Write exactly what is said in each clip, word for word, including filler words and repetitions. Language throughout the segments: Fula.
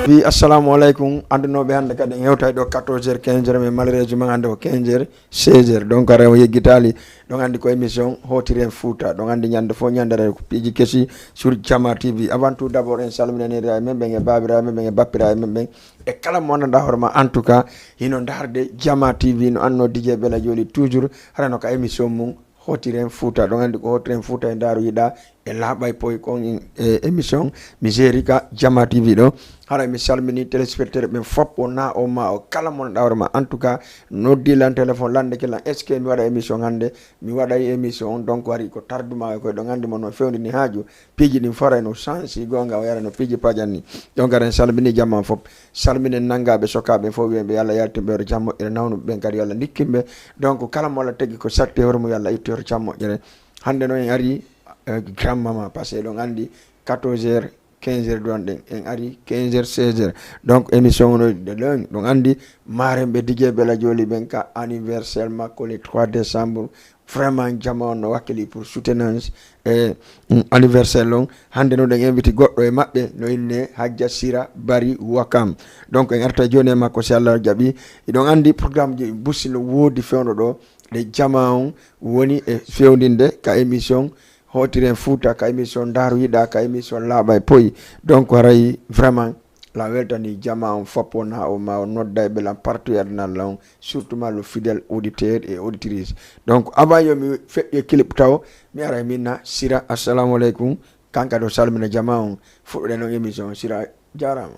Wi assalamu aleykum, anndunoɓe hannde kadi en hewtay ɗo quatorze heures, quinze heures, mais malheureusement hannde ko quinze heures, seize heures. Donc, ara o yeggitaali, ɗon anndi ko émission Hootiren Fuuta. Ɗon anndi ñannde fof ñannde ara ko piiji kesi sur Jama T V. Avant tout d'abord, en salminanira e men ɓen, e baabiraaɓe men ɓen, e bappiraaɓe men ɓen, e kala mo anndanɗaa hoore ma. En tout cas, hino ndaarde Jama T V, no annoo D J Bella Jooli toujours, hara no ka émission mum Hootiren Fuuta. Ɗon anndi ko Hootiren Fuuta e Ndaaru Yiɗa e Laaɓay Poy, kon e émission mi jeeri ka Jama T V ɗo. Hara mi salmini téléspectateur ɓen fop, o na o ma o kala mon ɗawre ma. En tout cas, noddi lan téléphone, lande ke lan, est-ce que mi waɗa émission hannde? Mi waɗay émission on, donc hari ko tarduma e koye. Ɗon anndi mo no fewndi ni haaju. Piiji ɗin fof no change, goonga o yara no piiji paƴan ni. Donc, ara en salmini jama on fop. Salminen nanngaɓe sokaaɓe fof, wiyen ɓe yo Allah yaltin ɓe hoore jam moƴƴere, nawnuɓe ɓen kadi yo Allah ndikkin ɓe. Donc, kala mo Allah tegi ko satti hoore mum, yo Allah ittu hoore jam moƴƴere. Hannde noon en ari, eh, grand maman, parce que eɗon anndi quatorze heures, quinze heures ɗon ɗen, en ari quinze heures, seize heures. Donc, émission o no ɗon, ɗon anndi maaren ɓe D J Bella Jooli ɓen ka anniversaire makko le trois décembre. Vraiment, jama on no wakkili pour soutenance e, mm, anniversaire on. Hannde no ɗen invité goɗɗo e maɓɓe, no inne Hajja Sira Bari Wakam. Donc, en arta jooni e makko, si Allah jaɓi. Eɗon anndi programme ji busi no woodi fewndo ɗo, ɗe jama on woni e fewndinde ka émission Hootiren Fuuta, ka émission Ndaaru Yiɗa, ka émission Laaɓa e Poyi. Donc, haray vraiment, la weltani jama on fop, on ha o ma o nodda e ɓe lan partout e aduna lan, surtout ma le fidèle auditeur et auditrice. Donc, avant yo mi feƴƴe clip taw, mi ara e minna Sira, assalamu aleykum. Kanka ɗo salmina jama on, fuɗɗuɗen on émission. Sira, jarama.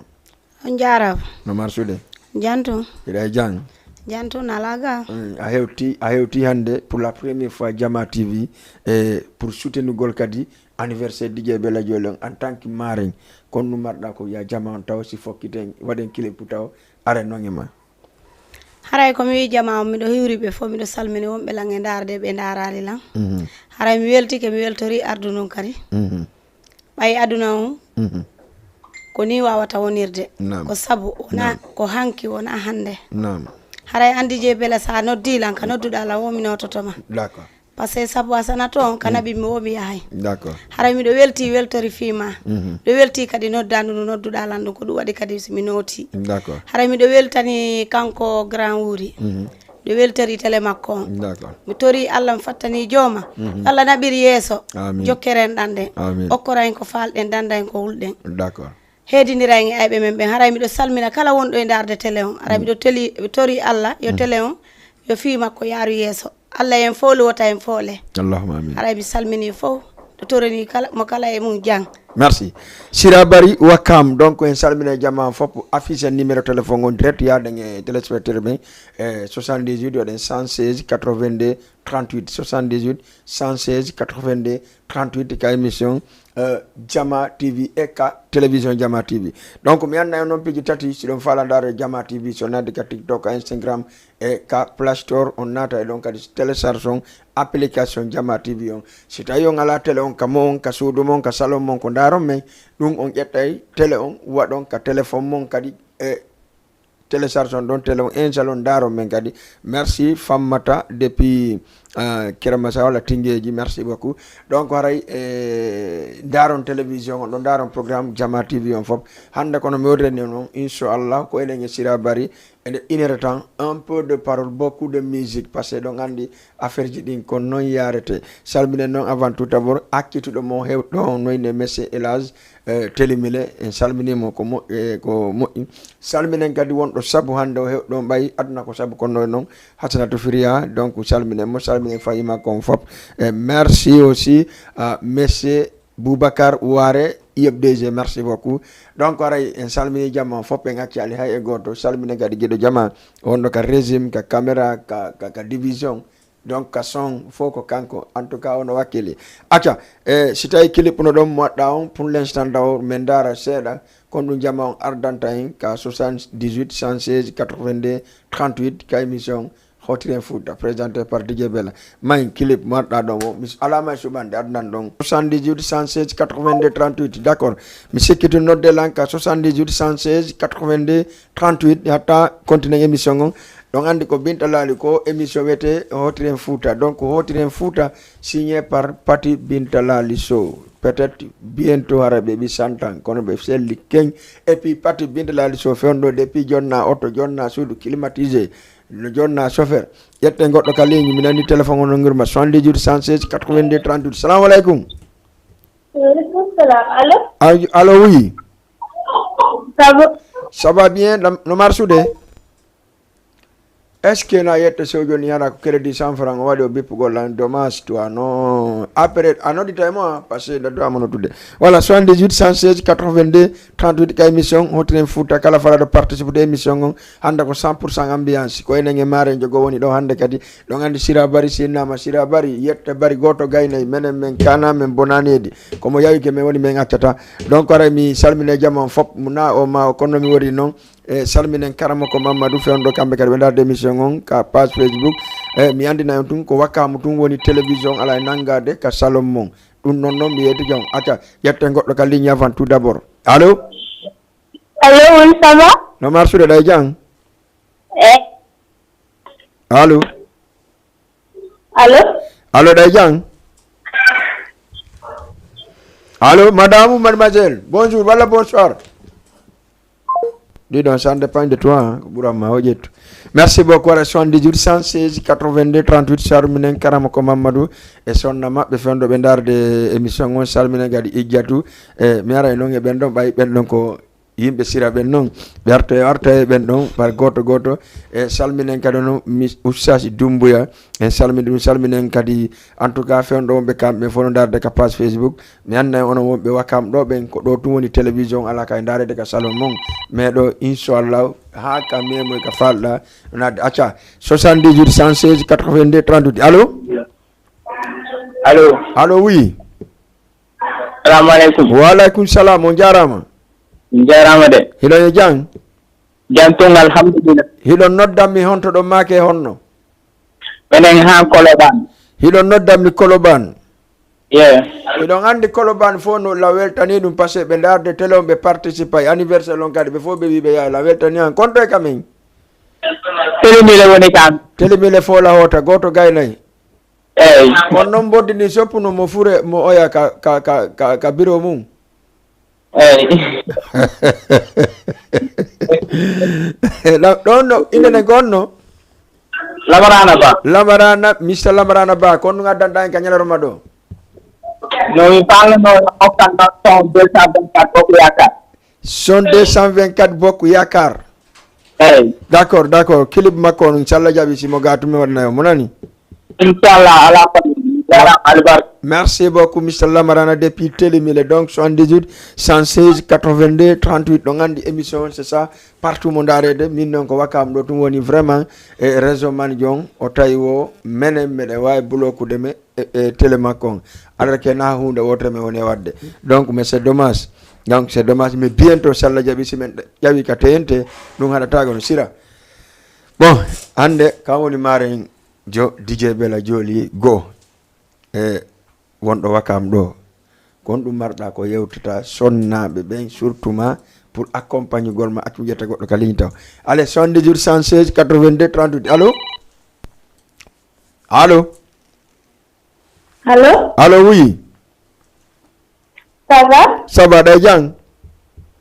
On jarama. No marsude? Jantu. Hiɗa e jang? Jantu nalaga. Mm, a hewti, a hewti hannde pour la première fois Jama T V, e pour soutenugol kadi anniversaire D J Bella Jooli on en tant que marraine. Kono ɗum marɗa ko ya jama on taw si fokkiten, waɗen clip taw, are non e ma. Haray ko mi wi jama on, miɗo hiwri ɓe fof, miɗo salmini wonɓe lan e ndaarde ɓe ndaarali lan. Mhm. Haray mi weltike, mi weltori ardu ndun kadi. Mhm. Ɓay aduna on, mhm, ko ni wawata wonirde. Naam. Ko sabu, wona, naam, ko hanki, wona hannde. Naam. Haray anndi je bela sa noddi lan ka nodduɗa lan, wo mi nototo ma. D'accord. Parce que sabu a sana toon, ka, mm, naɓi mi wo mi yahay. D'accord. Haray miɗo welti, weltori fii ma. Mhm. Miɗo welti kadi noddandu ndu nodduɗa lan ɗum, ko ɗum waɗi kadi si mi nooti. D'accord. Haray miɗo weltani kanko grand wuri. Mhm. Miɗo weltori télé makko on. D'accord. Mi tori Allah, mi fattani jooma. Mhm. Allah naɓiri yeeso. Amin. Jokkeren ɗan ɗen. Amin. Okkoren ko faalɗen, dandaen ko hulɗen. D'accord. Heedindiren e ayɓe men ɓen. Haray miɗo salmina kala wonɗo e ndaarde télé on. Haray, mm, miɗo teli-, tori Allah yo, mm, télé on yo fii makko yaaru yeeso. Allah en fooli, wota en foole. Allahumma amin. Haray mi salmini fof. Ɗo torani kala, mo kala e mum jang. Merci. Sira Bari Wakam, donc en salmina jama fop. Affiche en numéro téléphone on direct, yaden e téléspectateur ɓen, e soixante-dix-huit, waɗen cent seize quatre-vingt-deux trente-huit, soixante-dix-huit cent seize quatre-vingt-deux trente-huit, ka émission, euh, Jama T V e ka télévision Jama T V. Donc, mi annda noon piiji tati, si ɗon fala ndaare Jama T V, so naati ka TikTok, ka Instagram, e ka Play Store, on naata e ɗon kadi télécharge on application Jama T V on. Si tawi on ala télé on ka mon, ka suudu mon, ka salon mon, ko ndaaron men, ɗum on ƴettay télé on, waɗon ka téléphone mon kadi, e télécharge on ɗon télé on, install on, ndaaron men kadi. Merci Fammata depuis, euh, Kermasa walla Tingeji, merci beaucoup. Donc, haray, e ndaaron télévision on ɗon, ndaaron programme Jama T V on fop. Hannde kono mi wodreni on, inchallah, ko enen e Sira Bari, e nde une heure de temps, un peu de parole, beaucoup de musique, parce que ɗon anndi affaire ji ɗin ko noon yaarete. Salminen noon avant tout d'abord accituɗo mo hewɗo on, noyne monsieur Elage, eh, Telimile, en salminimo ko mo-, eh, ko moƴƴi. Salminen kadi wonɗo sabu hannde o hewɗo on, ɓay aduna ko sabu kono noon, Hasanatu Firiya, donc salminen mo, salminen fayi makko on fop. E merci aussi à monsieur Boubacar Ware, I F D G, merci beaucoup. Donc, aray, en salmini jama fop, en accali hay e gooto. Salminen kadi giɗo jama, wonɗo ka régime, ka caméra, ka, ka, ka division. Donc, ka son, fof ko kanko. En tout cas, ono wakkili. Acca, e, si tawi clip no ɗon moɗɗa on, pour l'instant, daw, men ndaara seeɗa. Kon ɗum jama on ardanta en ka soixante-dix-huit cent seize quatre-vingt-deux trente-huit, ka émission Hootiren Fuuta, présenté par D J Bella. May clip marɗa ɗon o, mi s-, alaa may suɓande, adnan ɗon. Soixante-dix-huit cent seize quatre-vingt-deux trente-huit, d'accord. Mi sikkiti nodde lan ka soixante-dix-huit cent seize quatre-vingt-deux trente-huit, hatta continue émission on. Ɗon anndi ko Binta Laali ko émission wiyetee Hootiren Fuuta. Donc, Hootiren Fuuta, signé par Pati Binta Laali Sow. Peut-être bientôt hara ɓe ɓi santan, kono ɓe selli ken. Et puis pati binde laali so fewndo, depuis jonna oto, jonna suudu climatisé, no jonna chauffeur. Ƴetten goɗɗo ka ligne, mi nani téléphone on, ngirma soixante-dix-huit cent seize quatre-vingt-deux trente-huit. Salamu aleykum. Waaleykum salam. Allo? Allo, oui. Ça va? Ça va bien, no marsude? Est-ce que na yetta sew joni yana ko crédit cent francs o waɗi o bippugol lan? Dommage toi, non. Après a noddita e mo, parce que ɗo dowa mo noddude. Voilà, soixante-dix-huit cent seize quatre-vingt-deux trente-huit ka émission hotiren fouta kala falaɗo participe de émission on. Hannde ko cent pour cent ambiance, ko enen e maare jogo woni ɗo hannde kadi. Ɗon anndi sira bari sinnama sira bari yetta bari goto gaynay menen men kana men bonanedi. Komo yawike men woni men accata. Donc aray mi salmine jama on fop mo na o ma o konno mi wori non. E salminen karamoko Mamadou fewndo kamɓe kadi ɓe ndarde émission on ka page Facebook. E mi andina on tun ko wakkamu tun woni télévision ala e nangade ka salon mon. Ɗum noon noon mi yetti jam acca. Ƴetten goɗɗo ka ligne avant tout d'abord. Allo? Allo, oui, ça va? No marsude ɗay jam? Eh, Allo? allo? Allo ɗay jam? Allo, madame ou mademoiselle, bonjour walla bonsoir. Ɗiɗon, ça dépend de toi, hein, ko ɓuran ma o ƴettu. Merci beaucoup. Ara soixante-dix-huit cent seize quatre-vingt-deux trente-huit, salminen karama ko Mamadou e sonna maɓɓe fewndo ɓe ndarde émission on, salminen kadi Ijjatu. E mi ara e noon e ɓen ɗon ɓay ɓen ɗon ko yimɓe sira ɓen noon. Ɓe arta e arta e ɓen ɗon par goto goto. E salminen kadi noon mi Oustaz Dumbuya. En salmini ɗum, salminen kadi en tout cas fewndo wonɓe kamɓe fof no ndarde ka page Facebook. Mi annda en onon wonɓe wakam ɗo ɓen ko ɗo tun woni télévision ala kay ndarede ka salon mon. Mais ɗo inchallah ha ka memoy ka falɗa. Nadde acca. Soixante-dix-huit cent seize quatre-vingt-deux trente-huit. Allo? Allo? Allo, oui. Salamu aleykum. Wa aleykum salam, on jarama. Jarama de. Hiɗon e jam? Jam tun, alhamdulillah. Hiɗon noddanmi honto ɗon maake honno? Menen ha Koloban. Hiɗon noddanmi Koloban. Ye. Hiɗon andi Koloban fof no la weltani ɗum parce que ɓe ndarde télé on ɓe participe e anniversaire on kadi ɓe fof ɓe wi ɓe yaha la weltani an konto e kamen. Telimile woni kam. Telimile fof la hoota goto gaynayi. Eyi. Kono noon mboddi ndi soppuno mo fure mo oya ka ka ka ka, ka bureau mum. Eyi. La- ɗon no inde ne gonno? Lamarana ba. Lamarana, Mister Lamarana Ba, kon no ngaddanɗa en ka ñalaroma ɗo? No mi falano hokkan ɗon son deux cent vingt-quatre bokku yakar. Son deux cent vingt-quatre bokku yakar. Eyi. D'accord, d'accord, clip makko on inchallah jaɓi simo ga tumi waɗanayo mo nani? Inchallah ala fadi. Jarama, alibar. Merci beaucoup Mister Lamarana depuis Telimile, donc soixante-dix-huit cent seize quatre-vingt-deux trente-huit. Ɗo gandi émission on c'est ça, partout mo ndarede min noon ko wakkam ɗo tun woni vraiment e réseau man jon o tawi wo menen meɗen wawi blokude me e, e télé makko on. Alors que na hunde wotere men woni e wadde. Donc mais c'est dommage. Donc c'est dommage mais bientôt si Allah jaɓi si men ƴawi ka T N T ɗum haɗata kono sira. Bon, hande kam woni maren jo D J Bela Joli go e wonɗo wakam ɗo. Kon ɗum marɗa ko yewtata sonnaɓe ɓen surtout ma pour accompagnugol ma accu ƴetta goɗɗo ka ligne taw. Allez, soixante-dix-huit cent seize quatre-vingt-deux trente-huit. Allô? Allô? Allo? Allô, oui. Ça va? Ça va, ɗay jang?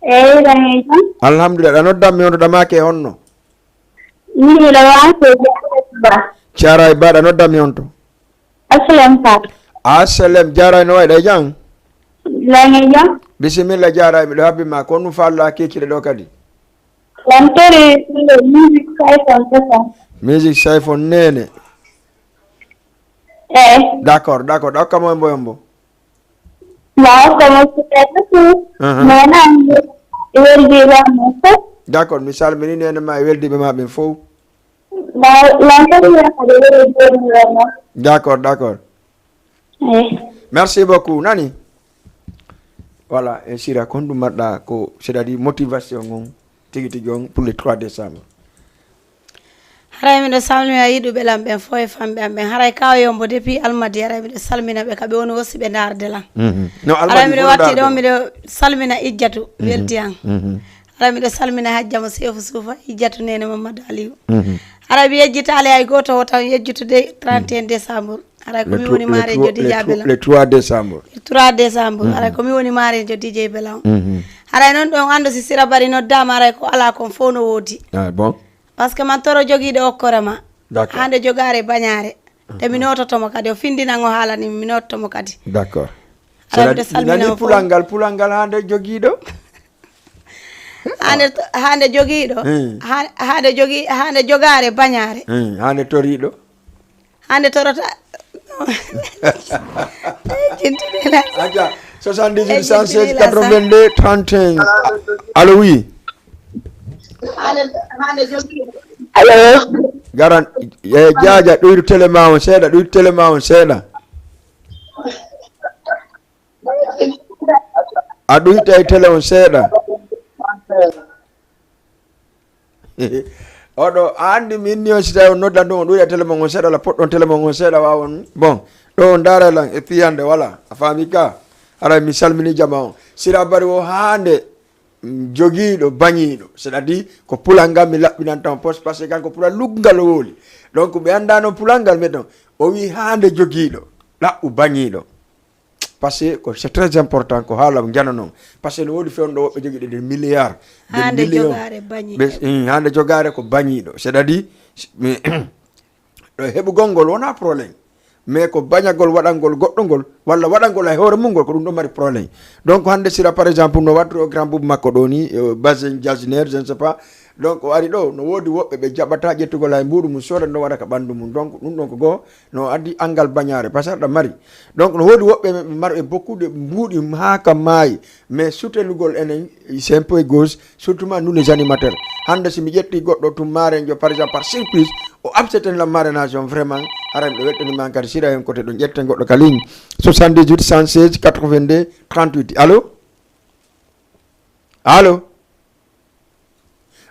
Eyi, ɗan e jam. Alhamdulillah, ɗa noddanmi on to ɗamake honno? Min miɗo wawi ko ba. Caray baɗa noddanmi on to. Aslam Fall. Asalem jaray no waɗi ɗay jang? Ɗan e jam. Bisimilla jaray miɗo habbi ma ko nu falla kecciɗe ɗo kadi. Lan tori musique Sayfon Sesa. Musique Sayfon Nene. Eyi. D'accord, d'accord, ɗa hokkamo yombo yombo. Ma hokkamo sukete fu. Mhm. Mona weldiɓe mo fof. D'accord, mi salmini nene ma e weldiɓe ma ɓen fof. Lan tori yakade weldiɓe mo. D'accord, d'accord. Eyi. Merci beaucoup, nani? Voilà, e sira kon ɗum marɗa ko c'est-à-dire motivation on tigi tigi on pour le trois décembre. Haray miɗo salmina yiɗuɓe lan ɓen fof e famɓe an ɓen, haray kaw yombo depuis Almadi, haray miɗo salmina ɓe ka ɓe woni aussi ɓe ndarde lan. No Haray Almadi miɗo fof watti ndarde ɗo ɗo. Miɗo salmina Ijjatu welti an. Haray miɗo salmina Hajjamo Seefu Suufa Ijjatu nene Mamadou Aliou. Haray mi yejjitaali hay goto o tan yejjutude trente et un décembre. Haray ko mi woni maareejo D J Bela. Le trois décembre. Le trois décembre. Haray ko mi woni maareejo D J Bela on. Haray noon ɗon anndu si Sira Bari noddaama, haray ko alaa kon fof no woodi. Ah, bon. Parce que man toro jogiiɗo okkore ma. D'accord. Hande jogaare bañaare. Te mi noototo mo kadi. O findinan o haalani mi, mi noototo mo kadi. D'accord. Haray miɗo salmina o fof. Pulal ngal, pulal ngal hande jogiiɗo. Hande, hande jogiiɗo. Hmm. Ha-, hande jogi-, hande jogaare bañaare. Hmm, hande toriiɗo. Hande torota. Jintini la. Aja, soixante-dix-huit, cent seize, quatre-vingt-deux, trente et un. Allô, oui. Allô. Garan, eh, Jaaja, ɗuyru télé ma on seeɗa, ɗuyru télé ma on seeɗa. A ɗuyta e télé on seeɗa. Oɗo, a anndi mi inni on, si tawi on noddan ɗum, on ɗuyta télé mon on seeɗa, la poɗɗon télé mon on seeɗa, waawon. Bon, ɗo on ndaara lan e fiyande, wala. A faami ka? Haray mi salmini jama on. Sira Bari o hande, mm, jogiiɗo, bañiiɗo. C'est-à-dire, ko pulal ngal mi laɓɓinanta on poste, parce que kanko pulal luggal o woli. Donc, ɓe anndaano pulal ngal, mais donc, o wi hande jogiiɗo, ɗaɓɓu bañiiɗo. Parce que ko, c'est très important ko haala njana noon. Parce que no woodi fewndo woɓɓe jogiiɗo des milliards, des millions. Hande jogaare bañiiɗo. Ɓe, mm, hande jogaare ko bañiiɗo. C'est-à-dire, mi, ɗo heɓugol ngol wonaa problème. Mais ko bañagol, waɗangol goɗɗo ngol, walla waɗangol hay hoore mum ngol, ko ɗum ɗo mari problème. Donc hande Sira, par exemple, no waɗri o grand boubou makko ɗo ni, euh, Bazin Jasner, je ne sais pas. Donc o ari ɗo, no woodi woɓɓe ɓe jaɓata ƴettugol hay mbuuɗu mum sooda no waɗa ka ɓanndu mum. Donc ɗum ɗon ko goo, no addi angal bañaare, parce que aɗa mari. Donc no woodi woɓɓe ɓe mari e beaucoup de mbuuɗi haa ka maayi. Mais sutelugol enen, c'est un peu gauche, surtout ma nous les animateurs. Hande si mi ƴetti goɗɗo tum maarenjo, par exemple, par surprise, o abseten la marrainage on, vraiment, haray miɗo weltani ma kadi Sira hen côté ɗon. Ƴetten goɗɗo ka ligne. Soixante-dix-huit, cent seize, quatre-vingt-deux, trente-huit. Allô? Allô?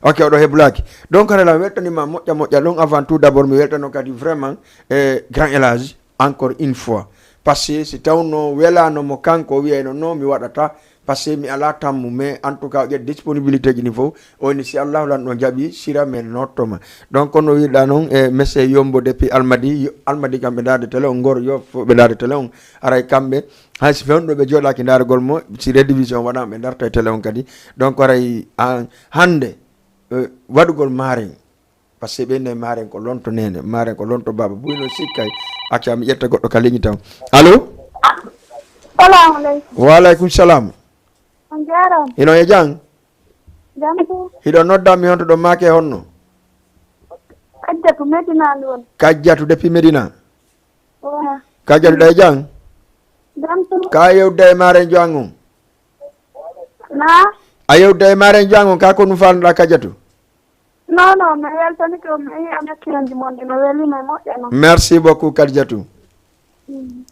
Ok, oɗo heblaki. Donc, haray lan weltanima moƴƴa moƴƴa ɗon. Avant tout d'abord, mi weltano kadi vraiment, eh, grand Elage, encore une fois. Parce que si tawno welano mo kanko, o wiyayno non, mi waɗata, parce que mi ala tammu, mais en tout cas, o ƴetti disponibilité ji ɗin fof, o woni si Allahu lan ɗon jaɓi, Sira men nottoma. Donc, kono wiɗa noon, e monsieur Yombo depuis Almadi, Yo-, Almadi kam ɓe ndaade télé on, Ngor yo fof ɓe ndaade télé on. Haray kamɓe, hay si fewndo ɓe jooɗaki ndaarugol mo, si rediffusion waɗama ɓe darta e télé on kadi. Donc, haray, an, hande, eh, waɗugol maaren, parce que ɓe nayi maaren ko lonto nene, maaren ko lonto baaba, buy no sikkay, acca mi ƴetta goɗɗo ka ligne taw. Allô? Salamu aleykum. Wa aleykum salam. On jaaraama. Hino e jam? Jam tu. Hiɗo nodda mi honto ɗo maake honno? Kajjatu Medina ɗon. Kajjatu depuis Medina. Wa. Kajjatu ɗa e jam? Jam tu. Ka yewda e maaren jam on? Na? A yewda e maaren jam on, ka ko ɗum falnoɗa Kajjatu? Non, non, mi weltanike on, mi yii a mekkiyanji mon ɗi no weli, mi moƴƴa non. Merci beaucoup, Kajjatu. Mm.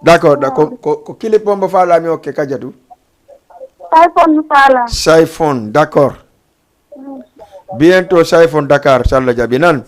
D'accord, da-, ko, ko, ko clip on mbo faalami, ok, Kajjatu? Sayfon mi faala. Sayfon, d'accord. Mm. Bientôt Sayfon Dakar, so Allah jaɓi nan.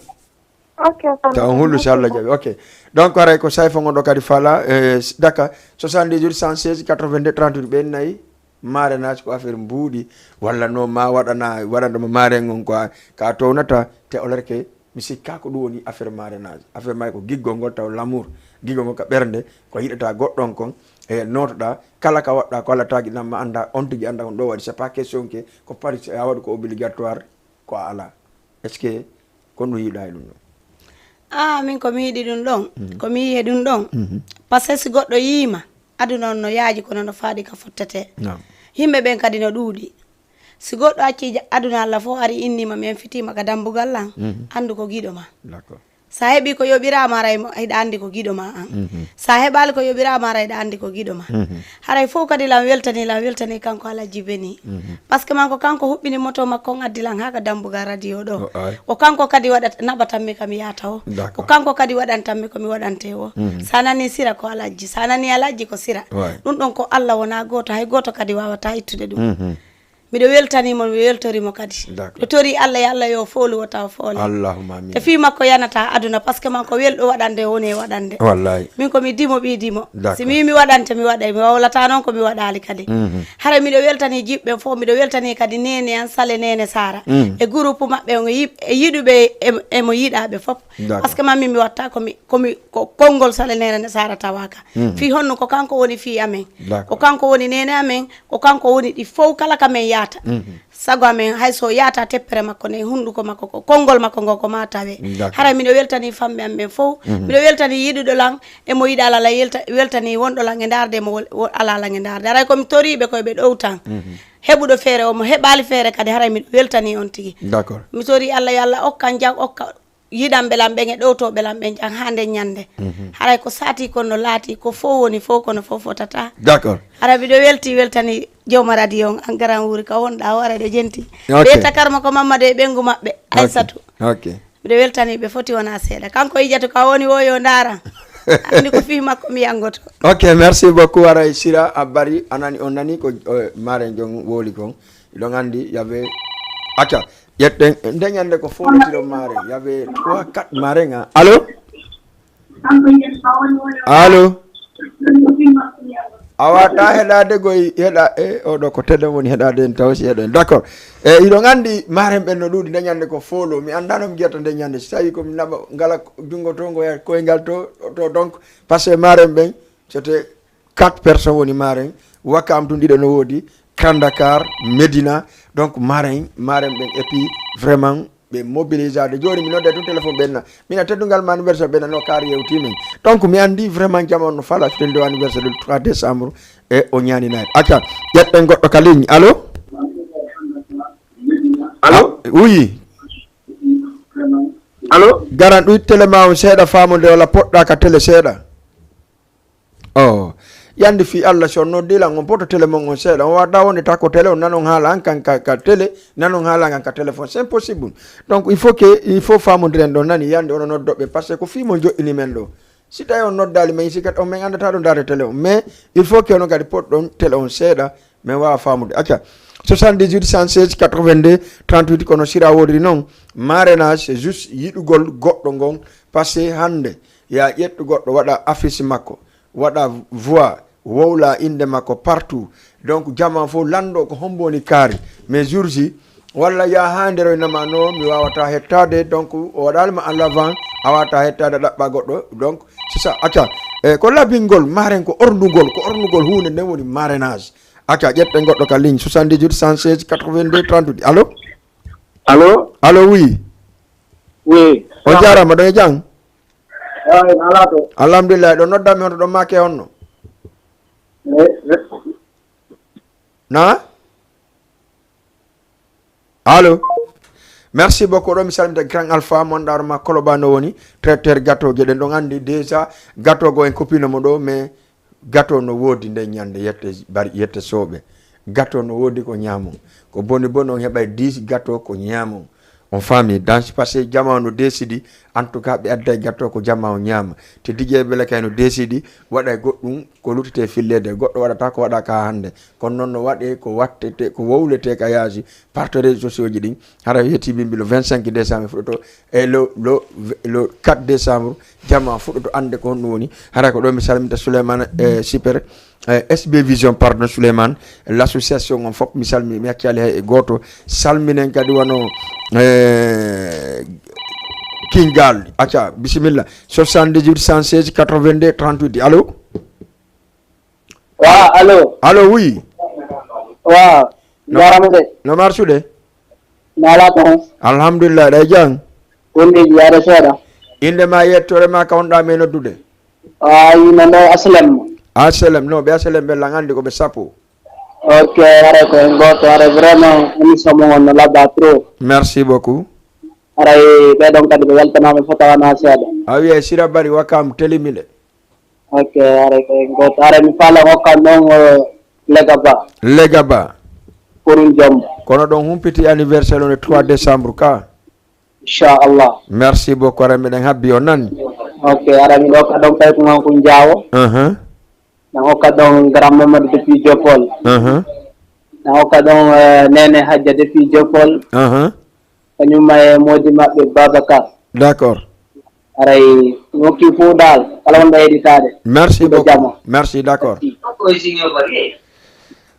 Ok, ça va. Taw hulu, so Allah jaɓi. Ok. Donc, haray ko Sayfon on ɗo kadi faala, eh, Dakar, soixante-dix-huit, cent seize, quatre-vingt-deux, trente-huit, ɓen nayi. Marrainage ko affaire mbuuɗi, walla no ma waɗana, waɗanɗoma maaren on ko a, ka townata, te olorke mi sikka ko ɗum woni affaire marrainage. Affaire may ko giggol ngol taw l'amour, giggol ngol ka ɓernde, ko yiɗata goɗɗo on kon, e nootoɗa, kala ka waɗɗa ko Allah taagi ɗam ma annda, on tigi annda kon ɗo waɗi, c'est pas question que ko pari a waɗi ko obligatoire, ko a ala. Est-ce que ko ɗum yiɗa e ɗum ɗon? Ah, min ko mi yiɗi ɗum ɗon, ko mi yiɗi ɗum ɗon. Parce que si goɗɗo yiima, aduna on no yaaji kono no faaɗi ka fottetee. Naam. Yimɓe ɓen kadi no ɗuuɗi. Si goɗɗo accii ja-, aduna Allah fof ari innima, mi en fitiima ka dambugal lan, anndu ko giɗo ma. D'accord. Sa heɓi ko yoɓiraama, aray mo, hiɗa anndi ko giɗo ma an. Sa heɓaali ko yoɓiraama, aray hiɗa anndi ko giɗo ma. Haray fof kadi lan weltani, lan weltani kanko Alhaji Beni. Parce que man ko kanko huɓɓini moto makko on addi lan haa ka dambugal radio ɗo. O, ay. Ko kanko kadi waɗat-, naɓatanmi ka mi yahata o. D'accord. Ko kanko kadi waɗantanmi ko mi waɗante o. Sa nani Sira ko Alhaji, sa nani Alhaji ko Sira. Ouais. Ɗum ɗon ko Allah wona gooto, hay gooto kadi waawata ittude ɗum. Miɗo weltanii mo, miɗo weltori mo kadi. D'accord. Miɗo torii Allah, yo Allah yo foolu o taw foole. Allahumma amin. Te fii makko yanata aduna, parce que man ko welɗo waɗande o woni e waɗande. Wallahi. Min ko mi dimo ɓii dimo. D'accord. Si mi mi waɗante, mi waɗay, mi wawlata noon ko mi waɗaali kadi. Mhm. Hara miɗo weltanii jiɓɓe fof, miɗo weltanii kadi neene an Sale Neene Sara. Mhm. E groupe maɓɓe on, e yiɓ-, e yiɗuɓe e, e mo yiɗaaɓe fof. D'accord. Parce que man min mi watta ko mi, ko mi, ko konngol Sale Neene Sara tawaka. Mhm. Fii honno ko kanko woni fii amen. D'accord. Ko kanko woni neene amen, ko kanko woni ɗi fof kala ka men yaata. Mhm. Sago amen, hay so yaata teppere makko ne, hunnduko makko ko, konngol makko ngo ko ma tawe. D'accord. Hara miɗo weltanii famɓe am ɓen fof. Mhm. Miɗo weltanii yiɗuɗo lan, e mo yiɗa lan, la yelta-, weltanii wonɗo lan e ndaarde, mo wol-, wo-, alaa lan e ndaarde. Haray ko mi toriiɓe koye ɓe ɗowtan. Mhm. Heɓuɗo feere o, mo heɓaali feere kadi, haray miɗo weltanii on tigi. D'accord. Mi torii Allah, yo Allah okkan jam, okka yiɗanɓe lan ɓen e ɗowtooɓe lan ɓen jam haa nden ñannde. Mhm. Haray ko saati kon no laati, ko fof woni fof, kono fof fotata. D'accord. Haray miɗo welti, weltani jooma radio on, an garan wuuri ka wonɗa o, haray ɗo jenti. Ok. Ɓe yetta karma ko Mammadu e ɓengu maɓɓe, ok, Aysatu. Ok. Miɗo weltani ɓe foti wona seeɗa. Kanko Ijatu ka woni o yo ndaran. Anndi ko fii makko mi yangoto. Ok, merci beaucoup. Haray Sira a bari, a nani, on nani ko, eh, maren jon woli kon. Iɗon anndi, yabe, acca. Ƴetten, nde ñande ko foolotiro maare, yabe trois, quatre maare nga. Allo? Allo? A wata heɗade goy, heɗa, e, oɗo ko télé woni heɗade en taw si heɗen. D'accord. E, iɗon anndi maaren ɓen no ɗuuɗi nde ñande ko foolo. Mi annda no mi jiyata nde ñande. Si tawi ko mi naɓa ngala junngo to, ngo koyngal to, to donc, parce que maaren ɓen, c'était quatre personnes woni maaren. Wakam tun ɗiɗo no woodi. Grand Dakar, Médina. Donc, maaren, maaren ɓen. Et puis, vraiment, ɓe mobilisade. Jooni mi nodde tun téléphone ɓenna. Mina teddungal ma anniversaire ɓenna no kaari yewti min. Donc, mi anndi vraiment jama on no fala fitende o anniversaire le trois décembre. E o ñaani nayi. Acca, ƴetten goɗɗo ka ligne. Allo? Allo? Ah, oui. Allo? Garan ɗuy télé ma on seeɗa faamude wala poɗɗa ka télé seeɗa. Oh, yande fii Allah, si on noddi lan, on poto télé mon on seeɗa. On wata wonde ta ko télé, on nanon haala an kan ka, ka télé, nanon haala an kan ka téléphone. C'est impossible. Donc, il faut que, il faut faamondiren ɗon nani yande ono noddoɓe, parce que ko fii mo joɗɗini men ɗo. Si tawi on noddaali men, si kadi on men anndata ɗo ndaare télé on. Mais, il faut que onon kadi potɗon télé on seeɗa, men waawa faamude. Acca, soixante-dix-huit, cent seize, quatre-vingt-deux, trente-huit, kono Sira woodiri noon. Marenage, c'est juste yiɗugol goɗɗo ngon, parce que hannde, ya ƴettu goɗɗo, waɗa affiche makko, waɗa voix, wowla innde makko partout. Donc, jama fof lanndo ko hombo woni kaari. Mais jour ji, walla ya haa nderoynama no mi wawata hettade, donc, o waɗalma en avant, a wawata hettade, a ɗaɓɓa goɗɗo. Donc, c'est ça. Acca, e, ko labingol, maren ko ornugol, ko ornugol huunde nden woni marenage. Acca, ƴetten goɗɗo ka ligne, soixante-dix-huit, cent seize, quatre-vingt-deux, trente-huit. Allo? Allo? Allo, oui. Oui. On jaaraama, ɗo e jam? Eey, alaa to. Alhamdulillah, ɗo noddanmi hoto ɗon maake honno? Eh, eh. Na? Allo? Merci beaucoup. Ɗo mi salmita Grand Alpha, mon ɗaaro ma Koloba no woni, traiteur gâteau. Jeɗen ɗon anndi déjà gâteau go en kopino mo ɗo, mais gâteau no woodi nden ñande, yette bari, yette sooɓe. Gâteau no woodi ko ñaamon. Ko boni boni on heɓay dix gâteau ko ñaamon. On faami, dans, parce que jama no décidi, en tout cas, ɓe adday gâteau ko jama o ñaama. Te D J Bele kay no décidi, waɗay goɗɗum ko luttete filleede, goɗɗo waɗata ko waɗa ka hannde. Kono noon no waɗe ko wattete, ko wowlete ka yaasi, par to réseaux sociaux ji ɗin. Hara wiyeti bimbi le vingt-cinq décembre fuɗɗoto, e le, le, le quatre décembre, jama fuɗɗoto annde ko honɗum woni. Hara ko ɗo mi salmita Souleymane, eh, Super, eh, S B Vision, pardon, Souleymane, l'association on fof mi salmi, mi accali hay e gooto. Salminen kadi wano, eh, Kingal. Acca, bisimilla. Soixante-dix-huit, cent seize, quatre-vingt-deux, trente-huit. Allo? Wa, allo. Allo, oui. Wa, no, jarama de. No marsude? Nala ko? Alhamdulillah, ɗa e jam? Wondeji, yaade seeɗa. Innde ma, yettore ma, ka wonɗa men noddude? Ayi, no ɗo Aslem. Aslem, no, ɓe Aslem ɓe lan anndi ko ɓe sappo. Ok, haray ko en gooto, haray vraiment émission mon on no labba trop. Merci beaucoup. Haray ɓe ɗon kadi ɓe weltanaama fof tawana seeɗa. A wiye Sira Bari Wakam telimile. Ok, haray ko en gooto. Haray mi faala hokkan ɗon, eh, Lega Ba. Lega Ba. Kurun Jom. Kono ɗon humpiti anniversaire on le trois décembre ka. Inchallah. Merci beaucoup. Haray miɗen habbi on nani. Ok, haray mi ɗo ka ɗon kay ko ngon ko jaawo. Uh-huh. Ɗan hokka ɗon Grand Mamadou depuis Jopol. Uh-huh. Na hokka ɗon, eh, Nene Hajja depuis Jokkol. Aha. Kañum e moodi maɓɓe Babacar. D'accord. Aray, mi hokki fof daal, kala wonɗo heɗitaade. Merci Ɗo beaucoup. Jama. Merci, d'accord. Merci.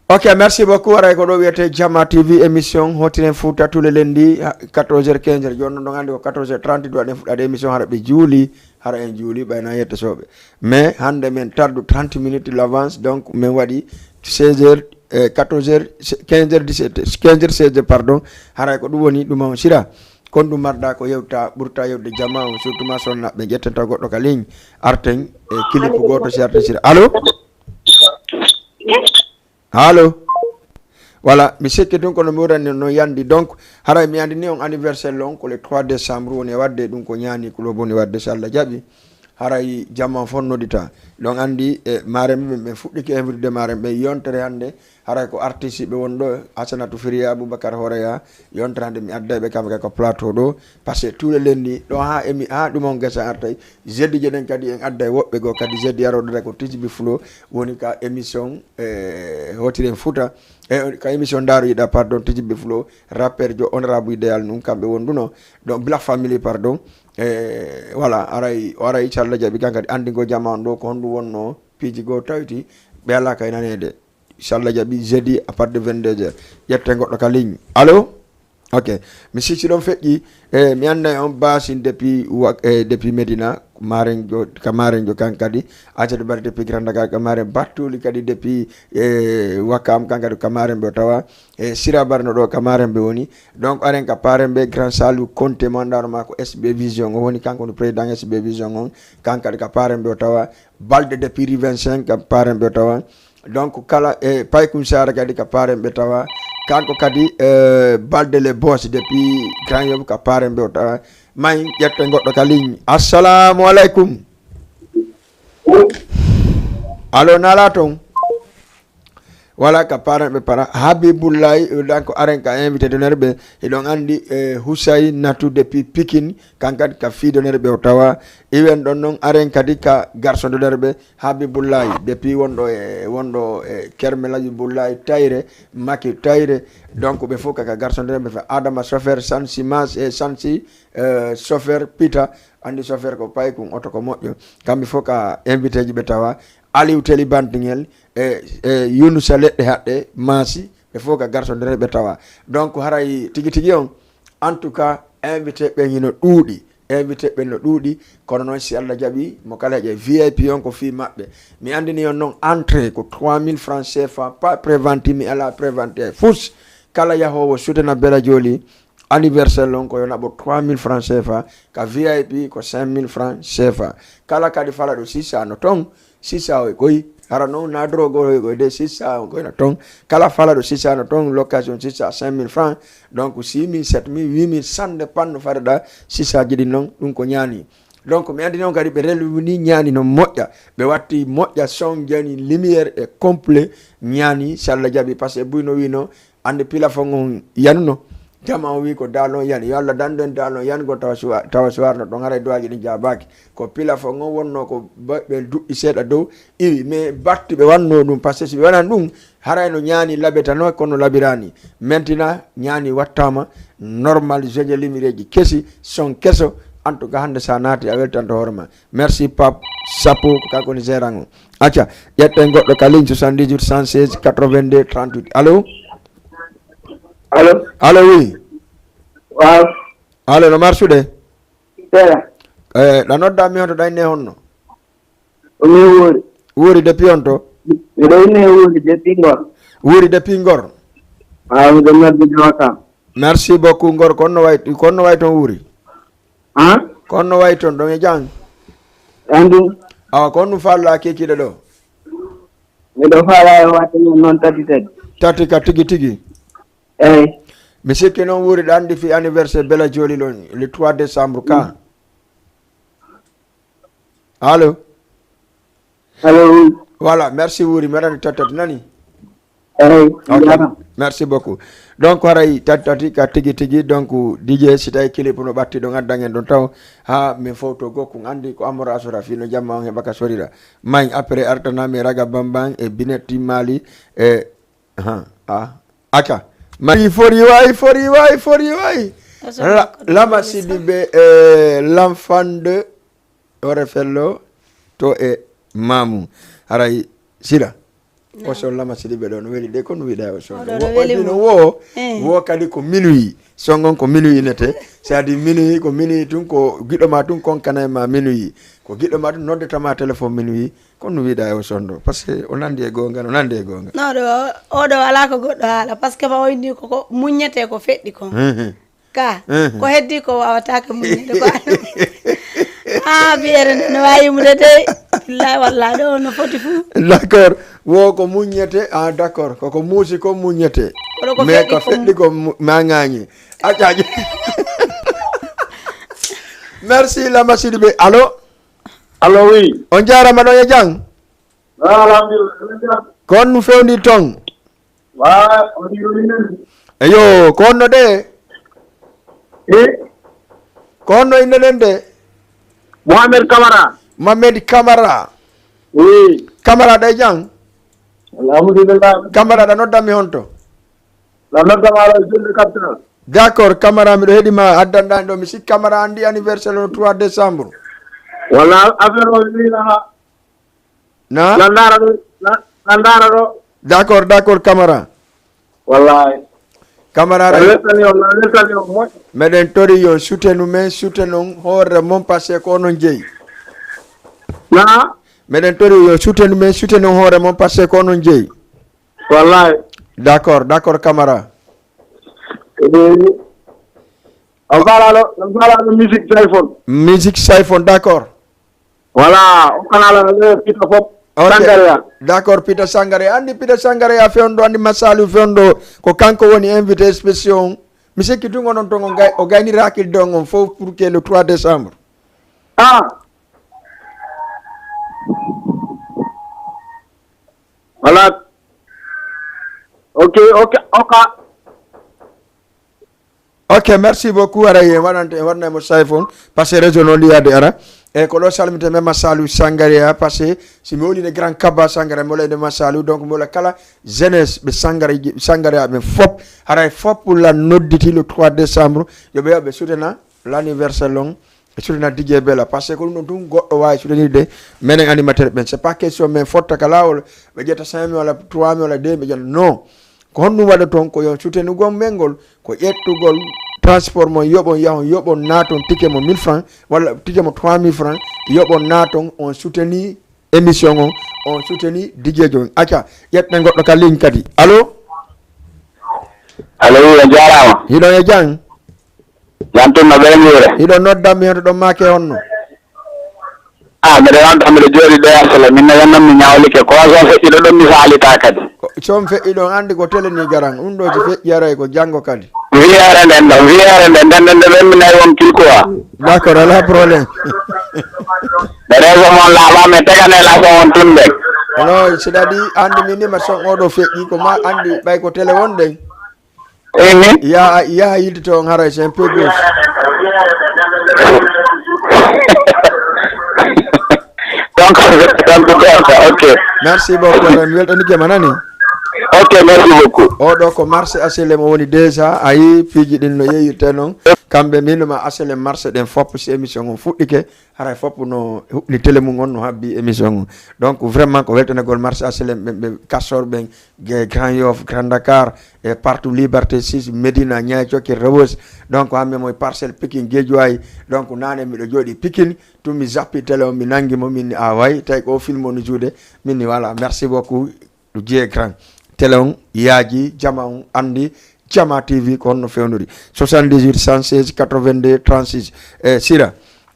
Ok, merci beaucoup. Aray ko ɗo wiyete Jama T V émission Hotiren Fouta tous les lundis, ha, quatorze heures, quinze heures. Jooni noon ɗon anndi ko quatorze heures trente ɗo aɗen fuɗɗade émission, hara ɓe juuli, hara en juuli, ɓayna yette soɓe. Mais hannde men tardu trente minutes l'avance, donc men waɗi seize heures, eh, quatorze heures, quinze heures, dix-sept heures, quinze heures, seize heures, pardon. Haray ko ɗum woni ɗum on sira. Kon ɗum marɗa ko yewta, ɓurta yewde jama on, surtout ma sonna ɓe ƴetten taw goɗɗo ka ligne, arten e clip goto si arten sira. Allo? Allo? Voilà, mi sikki tun kono mi wurani no yandi. Donc, haray mi andini on anniversaire lon ko le trois décembre woni e wadde, ɗum ko ñaani ko lobo woni wadde, so Allah jaɓi. Haray jama on fof noddita. Ɗon anndi, e, maaren ɓe, ɓe fuɗɗike invité de maaren ɓe yontere hannde. Haray ko artiste ɓe won ɗo, Hasanatu Firiya, Aboubacar Horeya, yontere hannde mi adday ɓe kamɓe kadi ko plateau ɗo. Parce que tous les lundis, ɗo haa emi, haa ɗum on gesa artay. Jeudi jeɗen kadi en adday woɓɓe goo kadi jeudi arooɗo ko Tijbi Flow woni ka émission, e, Hotiren Fouta. E, ka émission Ndaaru Yiɗa, pardon, Tijbi Flow, rappeur jo honorable idéal nun kamɓe wonduno. Donc Black Family, pardon. E, voilà, aray, o aray, inchallah jaɓi kan kadi anndi ngo jama on ɗo ko honɗum wonno piiji goo tawti ɓe alaa kay naneede. Inchallah jaɓi jeudi à partir de vingt-deux heures. Ƴette goɗɗo ka ligne. Allo? Ok. Mi sikki ɗon feƴƴi, e, mi annday on Basin depuis wa-, e, depuis Medina, Marenjo, ka Marenjo kan kadi. Aïssatou Bari depuis Grand Dakar ka Maren, Battuli kadi depuis, e, Wakam kan kadi ka Maren ɓe o tawa. E, Sira Barno ɗo ka Maren ɓe woni. Donc aren ka Paren ɓe Grand Salu Konte mo andano ma ko S B Vision o woni, kanko woni président S B Vision on. Kan kadi ka Paren ɓe o tawa. Balde depuis rue vingt-cinq ka Paren ɓe o tawa. Donc kala e Paykun Sara kadi ka Paren ɓe tawa. Kanko kadi, e, Balde le boss depuis Grand Yoff ka Paren ɓe o tawa. May ƴette goɗɗo ka ligne. Assalamu alaikum. Allo, nala ton. Wala ka Paren ɓe para. Habibullahi, donc aren ka invité d'honneur ɓe. Hiɗon anndi, e, Husay Natu depuis Pikine, kan kadi ka fii d'honneur ɓe o tawa. Iwen ɗon non aren kadi ka garçon d'honneur ɓe, Habibullahi, depuis wonɗo e, wonɗo e Kermel Habibullahi Tayre, Maki Tayre. Donc ɓe fof ka, ka garçon d'honneur ɓe fa Adama chauffeur, Sansi Mas, e, Sansi, e, chauffeur Pita, anndi chauffeur ko Paykun, oto ko moƴƴo. Kamɓe fof ka invité ji ɓe tawa. Aliou Teli Bantingel, e, e, Yunusa Leɗɗe Haɗɗe, Maasi, ɓe fof ka garçon d'honneur ɓe tawa. Donc haray tigi tigi on, en tout cas, invité ɓen hino ɗuuɗi. Invité ɓen no ɗuuɗi, kono noon si Allah jaɓi, mo kala heƴe V I P on ko fii maɓɓe. Mi anndini on noon entrée ko trois mille francs C F A, pas préventi, mi alaa préventi hay fus. Kala yahoowo sutena Bela Jooli, anniversaire lon ko yo naɓo trois mille francs C F A, ka V I P ko cinq mille francs C F A. Kala kadi fala ɗo six cents no ton, six cents o e koy, hara non na drogo o e koy de six cents o koy na ton. Kala fala ɗo six cents no ton, location six cents cinq mille francs, donc six mille, sept mille, huit mille, ça dépend no fare ɗa six cents jiɗi non, ɗum ko ñaani. Donc mi andi non kadi ɓe relwini ñaani no moƴƴa, ɓe watti moƴƴa son jani lumière e complet ñaani, si Allah jaɓi, parce que buy no wino, Annde pilafon on yanuno. Jama on wi ko daalon yani. Yo Allah dandu en daalon yanugo tawa suwa-, tawa suwarno ɗon haray duwaaji ɗin jaabaaki. Ko pilafon on wonno ko ba-, ɓe duɗɗi seeɗa dow iwi. Mais battu ɓe wanno ɗum, parce que si ɓe wanan ɗum, haray no ñaani labetano kono labirani. Maintenant, ñaani wattama normal, jojo limireji kesi, son keso. En tout cas, hannde sa naati a weltanto hoore ma. Merci Pape Sapo, ko kanko woni gérant o. Acca, ƴetten goɗɗo ka ligne, soixante-dix-huit, cent seize, quatre-vingt-deux, trente-huit. Allo? Allo? Allo, oui. Waaw. Allo, no marsude? Seeɗa. Eh, ɗa nodda mi hoto ɗa inne honno? Ko mi Wuuri. Wuuri depuis on to? Miɗo inne Wuuri depuis Ngor. Wuuri depuis Ngor? Waaw, miɗo noddude Wakam. Merci beaucoup Ngor, ko honno way, ko honno way ton Wuuri? Han? Ko honno way ton ɗon e jam? Andu. Awa, ko honɗum faalɗaa kikiiɗe ɗo? Miɗo faalaa e waɗde noon tati tati. Tati ka tigi tigi? Eey. Mi sikki noon Wuuri ɗa anndi fii anniversaire Bela Jooli ɗon, le trois décembre ka. Mm. Allo? Allo, oui. Voilà, merci Wuuri, mi waɗani tati tati, nani? Eey, ok, jaaraama. Merci beaucoup. Donc, haray tati tati ka tigi tigi, donc, D J, si tawi clip no ɓatti ɗon, addan en ɗon taw, haa min fowto gokkun, anndi ko Amora Asora fii no jamma on heɓa ka sorira. May, après, artanami Raga Bambang e Binetti Mali e, ha, a. Aka. Mari fori way, fori way, fori way. Lama Sidibe, eh, l'enfant de Orefello to e mamu. Haray sira. O son Lama Sidibe ɗo no weli de, ko no wiɗa o son. Wo weli mo. Wo, wo kadi ko minuit. Songon ko minuit nete. C'est-à-dire minuit, ko minuit tun, ko giɗo ma tun kon kana e ma minuit. Ko giɗo ma tun noddata ma téléphone minuit. Ko no wiɗa o son ɗo. Parce que o nandi e gonga, o nandi e gonga. No ɗo, o ɗo ala ko goɗɗo haala. Parce que ma o inni ko, ko muññete ko feɗɗi kon. Ka, ko heddi ko wawatake muññude ko. Ah, biyere nde no wawi yimude de. Billahi wallahi ɗo no foti fu. D'accord. Wo ko muññete. Ah, d'accord. Ko ko muusi ko muññete. Kono ko mais feɗɗi ko ko feɗɗi ko mu- ma ngañi. Aƴaƴi. Merci Lama Sidibe. Allo? Allo, oui. On jarama ɗo e jang? Ah, alhamdulillah. Kon no fewndi ton? Wa, o ni o ni. Eyo, ko honno de? Eh? Ko honno innde nden de? Mohamed Camara. Mohamed Camara. Oui. Camara ɗa e jam? Alhamdulillah. Camara ɗa noddanmi honto? La noddama ala e julde capital. D'accord, Camara, miɗo heɗi ma addanɗani ɗo. Mi sikki Camara andi anniversaire o trois décembre. Wala affaire o ni na. Na? Na ndaara ɗo, na, na ndaara ɗo. D'accord, d'accord, Camara. Wallahi. Camara, na weltani on, na weltani on moƴƴo. Meɗen tori yon soutenu men, soutenon hoore mon, parce que ko onon jeyi. Na? Meɗen tori yon soutenu men, soutenon hoore mon, parce que ko onon jeyi. Wallahi. D'accord, d'accord, Camara. Eh, on faalaano, on faalaano musique Sayfon. Musique Sayfon, d'accord. Voilà, o kanala le Peter Pop. Ok. Sangaria. D'accord, Peter Sangaria. Andi Peter Sangaria fewndo, andi Masaliu fewndo, ko kanko woni invité spécial on. Mi sikki tun onon ton on gay-, o gayniraaki don on fof pour que le trois décembre. Ah. Voilà. Ok, ok, ok. Ok, merci beaucoup. Haray en waɗante, en waɗnay mo Sayfon, parce que réseau noon liyaade ara. E ko ɗo salminte men Masaliu Sangaria, parce que si mi woni ne grand Kaba Sangaria, mi wala ene Masaliu, donc mi wala kala jeunesse ɓe Sangaria, Sangaria ɓen fop, haray fop la nodditi le trois décembre, yo ɓe, yo ɓe soutenir l'anniversaire long, e soutenir D J Bella, parce que ko ɗum ɗon tun goɗɗo waawi soutenir de, menen animateur ɓen. C'est pas question men fotta ka laawol, ɓe ƴetta cinq mille walla trois mille walla deux mille, ɓe ƴetta, non. Ko honɗum waɗa toon? Ko yo sutenugol men ngol, ko ƴettugol transport mon, yoɓon yahon, yoɓon naaton tike mo mille francs, walla tike mo trois mille francs, yoɓon naaton, on soutenir émission on, on soutenir D J jo on. Acca, ƴetten goɗɗo ka ligne kadi. Allo? Allo, wi, on jaaraama. Hiɗon e jam? Jam tun no ɓeynguure. Hiɗon noddan mi hoto ɗon maake honno? Ah, miɗo wonta, miɗo jooɗi ɗo Asala, min ne wonno mi ñawlike. Ko so feƴƴi ɗo ɗon mi faalita kadi. Ko, so on feƴƴi ɗon, anndi ko tele ni garan. Ɗum ɗo si feƴƴi aray ko janngo kadi. Wiyeere nden ɗon, wiyeere nden, nden, nden, nden ɓe mi nayi on kilkuwa. D'accord, alaa problème. Ɓe réseau mon laaɓa, mi tegane la ko on tun ɓe. Non, c'est-à-dire, anndi min ni ma son oɗo feƴƴi, ko ma anndi ɓay ko tele won ɗen. Ehe. Ya, ya yiltito on haray, c'est un peu gauche. Donc, donc, donc, ok. Merci beaucoup, mi weltanike ma nani. Ok, merci beaucoup. Oɗo ko marché H L M o woni déjà, ayi piiji ɗin no yeeyirte non. Kamɓe min ma H L M marché ɗen fop si émission on fuɗɗike. Haray fof no huɓni télé mum on, no habbi émission on. Donc, vraiment, ko weltanagol marché H L M ɓen, ɓe Castor ɓen, ge-, Grand Yoff, Grand Dakar, e partout, Liberté six, Médina, Niayes, Thioker, Rebeuss. Donc, hamɓe mo e Parcelles, Pikine, Guédiawaye. Donc, nane miɗo jooɗi Pikine, tun mi zappi télé on, mi nangi mo, min ni, a way, tawi ko o film on juuɗe, min ni, voilà, merci beaucoup. Ɗum jeyi écran. Télé on yaaji, jama on anndi, Jama T V ko honno fewnori. Soixante-dix-huit, cent seize, quatre-vingt-deux, trente-six. E, Sira,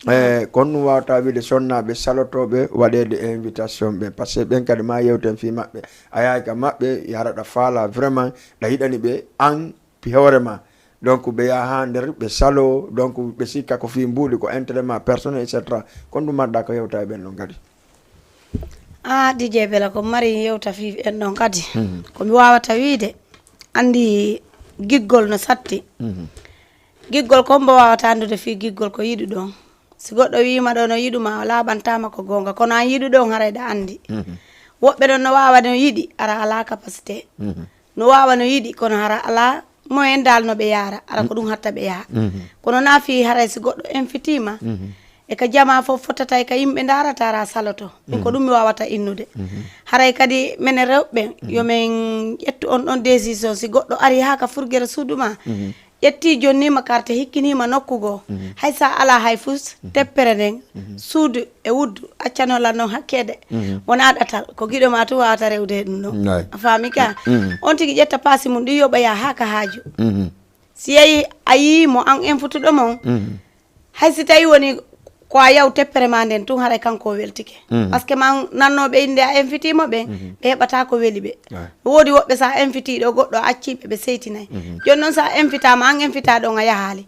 e, ko honɗum wawata wiide sonnaaɓe salotooɓe waɗeede invitation ɓe? Parce que ɓen kadi ma yewten fii maɓɓe. A yahay ka maɓɓe, hara ɗa faala vraiment, ɗa yiɗani ɓe an fi hoore ma. Donc, ɓe yaha haa nder, ɓe salo, donc, ɓe sikka ko fii mbuuɗi, ko intérêt ma personnel, et cetera. Ko honɗum marɗa ko yewta e ɓen ɗon kadi? Ah, D J Bella, ko mari yewta fii en ɗon kadi. Mhm. Ko mi wawata wiide, anndi giggol no satti. Mhm. Giggol ko mbo wawata anndude fii giggol ko yiɗuɗon. Si goɗɗo wiima ɗo no yiɗuma, o laaɓantaama ko goonga. Kono an yiɗuɗon haray ɗa anndi. Mhm. Woɓɓe ɗon no waawa no yiɗi, ara alaa capacité. Mhm. no waawa no yiɗi, kono hara alaa moyen dal no ɓe yaara, ara ko ɗum hatta ɓe yaha. Kono na fii haray si goɗɗo invitiima, e ka jama fof fottata e ka yimɓe ndarata ara saloto. Min ko ɗum mi wawata innude. Haray kadi menen rewɓe, yo men ƴettu on ɗon décision. Si goɗɗo ari haa ka furgere suudu ma, ƴetti jonnima carte, hikkinima nokku goo, hay sa ala hay fus, teppere nden, suudu e wuddu, accano lan non hakkede. Wona ɗatal, ko giɗo ma tun wawata rewde e ɗum ɗon. A faami ka? On tigi ƴetta paasi mum ɗi yoɓoya haa ka haaju. Si yehi a yii mo an enfutuɗo mon, hay si tawi woni ko a yaw teppere ma nden tun, haray kanko o weltike. Parce que man nannooɓe innde a invitimo ɓen, ɓe heɓata ko weli ɓe. No woodi woɓɓe sa invitiɗo goɗɗo a acciɓe ɓe seytinay. Jooni noon sa invitama, an invitaɗo on a yahaali.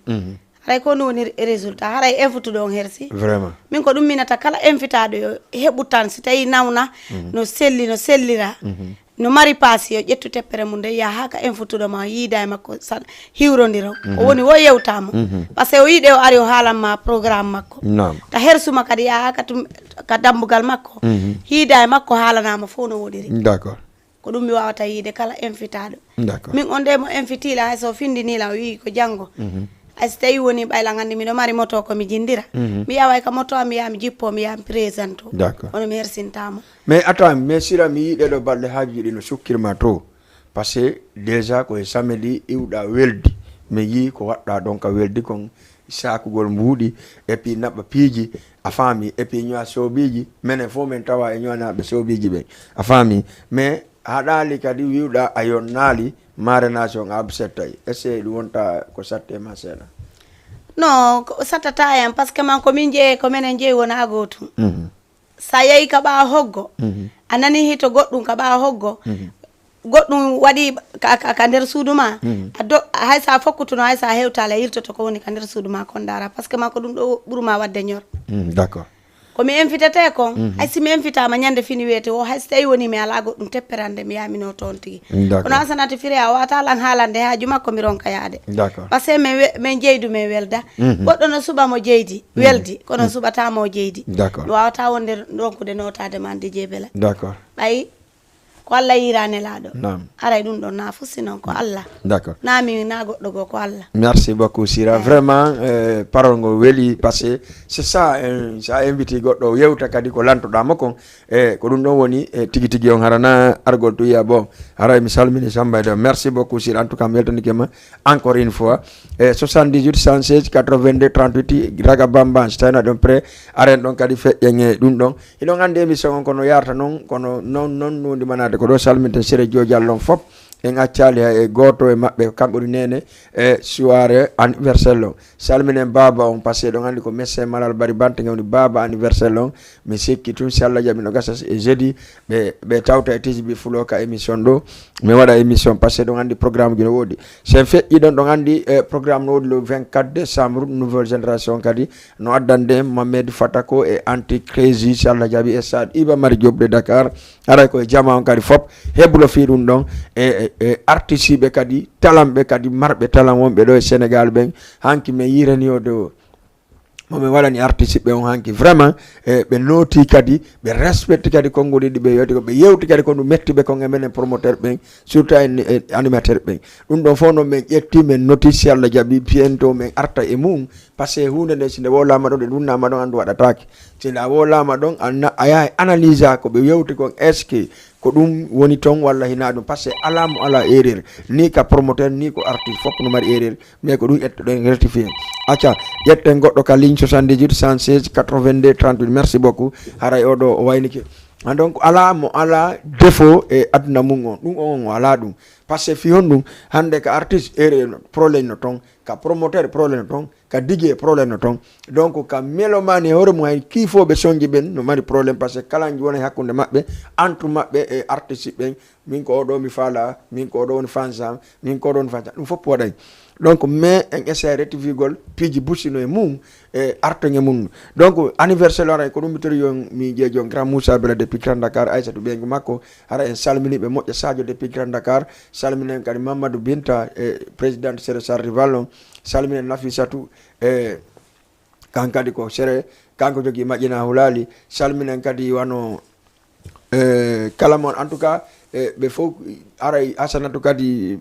Haray ko ɗum woni résultat, haray invituɗo on hersi. Vraiment. Min ko ɗum minata kala invitaɗo yo heɓu tan si tawi nawna, no selli, no sellira. No mari paasi, yo ƴettu teppere mum nde yaha haa ka enfutuɗo ma, yiida e makko, sa-, hiwrondiro. O woni wo yewta mo. Parce que o yiɗe o ari o haalan ma programme makko. Naam. Ka hersuma kadi yaha ka tum-, ka dambugal makko. Hiida e makko haalanama fof no woɗiri. D'accord. Ko ɗum mi wawata yiide kala enfitaɗo. D'accord. Min on de mo enfitila hay so findinila o wi ko janngo. Hay so tawi woni ɓayla nganndi miɗo mari moto ko mi jinndira. Mi yaway ka moto am, mi yaha mi jippo, mi yaha mi présente o. D'accord. Kono mi hersintamo. Mais attends, mais Sira, mi yii ɗeɗo balɗe haajuji ɗi no sukkirma to. Parce que déjà ko e samedi iwɗa weldi. Mi yii ko waɗɗa ɗon ka weldi kon, sakugol mbuuɗi, et puis naɓa piiji, a faami, et puis ñowa soobiji. Menen fof men tawa e ñowa naɓe soobiji ɓen. A faami? Mais haɗali kadi wiwɗa a yonnaali, marenation a absettay. Est-ce que ɗum wonta ko satte ma seeɗa? Non, ko sattata en, parce que man ko min jeeye, ko menen jeeyi wona gootum. Sa yehi ka ɓaawo hoggo, a nani hito goɗɗum ka ɓaawo hoggo, goɗɗum waɗi ka, ka, ka nder suudu ma, a do-, hay sa fokkutuno, hay sa hewtala, yiltoto ko woni ka nder suudu ma kon dara, parce que ma ko ɗum ɗo ɓuruma wadde ñor. D'accord. Ko mi invitete kon, hay si mi invitama ñande fini weete o, hay si tawi woni mi ala goɗɗum tepperande, mi yamino toon tigi. D'accord. Kono Asanati Fire a wata lan haalande haaju makko, mi ronka yaade. D'accord. Parce que min we-, min jeydu min welda. Goɗɗo no suɓa mo jeydi, weldi, kono suɓata mo jeydi. D'accord. Mi wawata wonde ronkude notade ma ndi jebela. D'accord. Ɓay ko Allah yiira nelaaɗo. Naam. Haray ɗum ɗon na fusi noon ko Allah. D'accord. Na min na goɗɗo goo, ko Allah. Merci beaucoup, Sira. Vraiment, euh, parole ngo weli, parce que c'est ça, hein, sa invité goɗɗo o yewta kadi ko lantoɗa mo kon. E ko ɗum ɗon woni, e tigi tigi on harana argol tuya. Bon, haray mi salmini Samba e Dam. Merci beaucoup, Sira. En tout cas, mi weltanike ma encore une fois. E soixante-dix-huit, cent seize, quatre-vingt-deux, trente-huit, Raga Bamba, si tawino ɗon prêt, aren ɗon kadi feƴƴen e ɗum ɗon. Hiɗon anndi émission on kono yarata noon, kono noon, noon no wondimanade ko ɗo salminten Sere Joojal on fof. En accaali hay e gooto e maɓɓe, kamɓe woni neene e soirée anniversaire on. Salminen baaba on, parce que ɗon anndi ko médecin Malal Bari Bante, ngam woni baaba anniversaire on. Mi sikki tun, si Allah jaɓi, no gasa e jeudi, ɓe, ɓe tawta e T J B Fulo ka émission ɗo. Mi waɗa émission, parce que ɗon anndi programme ji no woodi. Sen feƴƴi ɗon, ɗon anndi, eh, programme no woodi le vingt-quatre décembre, nouvelle génération kadi. No addande Mamadou Fatako e Anti Crazy, si Allah jaɓi, e Saad Iba Mari Diop de Dakar. Aray ko e jama on kadi fop heblo fii ɗum ɗon e, e, e artisiiɓe kadi, talanɓe kadi, marɓe talan wonɓe ɗo e Sénégal ɓen. Hanki min yiirani o de o. Mo min waɗani artisiiɓe on hanki. Vraiment, e, ɓe nooti kadi, ɓe respecte kadi konngol ɗi ɓe yewti ko, ɓe yewti kadi ko ɗum metti ɓe kon e menen promoteur ɓen, surtout en, e animateur ɓen. Ɗum ɗon fof noon min ƴetti, min noti, si Allah jaɓi, bientôt min arta e mum. Parce que huunde nde, si nde wowlama ɗon, nde ɗunnama ɗon, anndu waɗataake. Si nde a wowlama ɗon, a na-, a yahay analyse ko ɓe yewti kon, est-ce que ko ɗum woni ton walla hina ɗum? Parce que alaa mo alaa erreur. Ni ka promoteur, ni ko artiste, fof no mari erreur. Mais ko ɗum ƴettoɗen rectifier. Acca, ƴetten goɗɗo ka ligne soixante-dix-huit, cent seize, quatre-vingt-deux, trente-huit. Merci beaucoup. Haray oɗo o waynike. Ah, donc, alaa mo alaa défaut e aduna mum on. Ɗum on o alaa ɗum. Parce que fi honɗum, hannde ka artiste, erreur no, problème no ton. Ka promoteur, problème no ton. Ka D J, problème no ton. Donc, ka mélomane e hoore mum, hay kiifooɓe sonji ɓen no mari problème, parce que kala nji wona e hakkunde maɓɓe, entre maɓɓe e artiste ɓen, min ko oɗo mi faala, min ko oɗo woni fans am, min ko oɗo woni fans am, ɗum fof waɗay. Donc, mais en essaie rectifier gol, piiji busi no e mum, e artoŋe mum. Donc, anniversaire o aray, ko ɗum mi tori yon, mi jeeji on, Grand Moussa Bella depuis Grand Dakar, Aissatou ɓeyngu makko, hara en salmini ɓe moƴƴa Sadio depuis Grand Dakar, salminen kadi Mamadou Binta, e président Sere Sarr Rival on, salminen Nafissatou, e kan kadi ko Sere, kanko jogi Maƴina Hulali, salminen kadi wano, e, kala mon, en tout cas, E, ɓe fof aray Asanatu kadi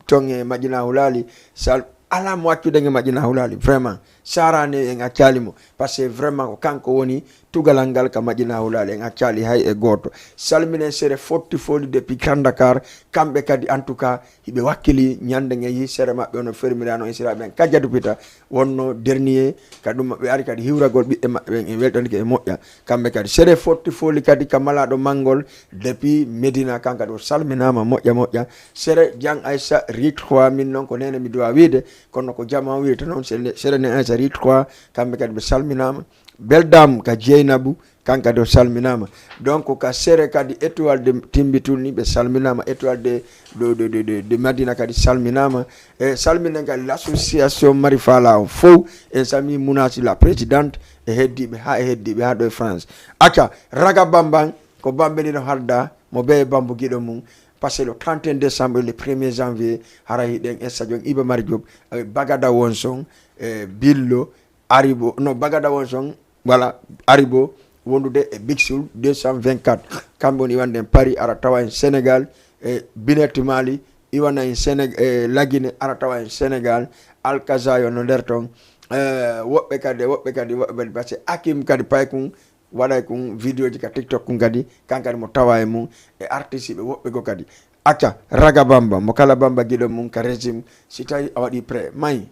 ton e Maƴina Hulaali, sal-, alaa mo accuɗen e Maƴina Hulaali, vraiment. Saarane en accaali mo, parce que vraiment ko kanko woni tugalal ngal ka Maƴina Hulaali, en accaali hay e gooto. Salminen Sere Forti Foli depuis Grand Dakar, kamɓe kadi en tout cas, hiɓe wakkili ñande nge yi sere maɓɓe ono fermirano e siraaɓe en Kajjatu Pita, wonno dernier, ka ɗum ɓe ari kadi hiwragol ɓiɓɓe maɓɓe ɓen, en weltanike e moƴƴa. Kamɓe kadi, Sere Forti Foli kadi ka Malaɗo Manngol, depuis Medina, kan kadi o salminaama moƴƴa moƴƴa. Sere Jang Aissa Ri trois, min noon ko neene mi duwa wiide, kono ko jama wiyata noon, Sere, Sere ne Aissa Ri trois, kamɓe kadi ɓe salminaama. Beldam ka Jeynabou, kan kadi o salminaama. Donc, ka Sere kadi Étoile de Timbitoune ni ɓe salminaama, Étoile de, de, de, de, de, de Madina kadi salminaama. E salminen kadi l'association Mari Fala o fow, en salmini Mounasi la présidente, e heddiiɓe, haa e heddiiɓe, haa ɗo e France. Acca, Raga Bambang, ko Bambe ni no halda, mo beye Bambo giɗo mum, parce que le trente et un décembre, le premier janvier, hara hiɗen e stadion Iba Mar Diop, e Bagada Wonson, e Billo, Aribo, no Bagada Wonson, voilà, Aribo, wondude e Big Soul deux cent vingt-quatre. Kamɓe woni iwande en Paris, ara tawa en Sénégal, e Binet Mali, iwana en Sénég-, e Lagine, ara tawa en Sénégal, Alkaza yo no nder ton. E, woɓɓe kadi, woɓɓe kadi, woɓɓe kadi, parce que Akim kadi pay kun, waɗay kun vidéo ji ka TikTok kun kadi, kan kadi mo tawa e mum, e artiste ɓe woɓɓe go kadi. Acca, Raga Bamba, mo kala Bamba giɗo mum ka régime, si tawi a waɗi prêt, may.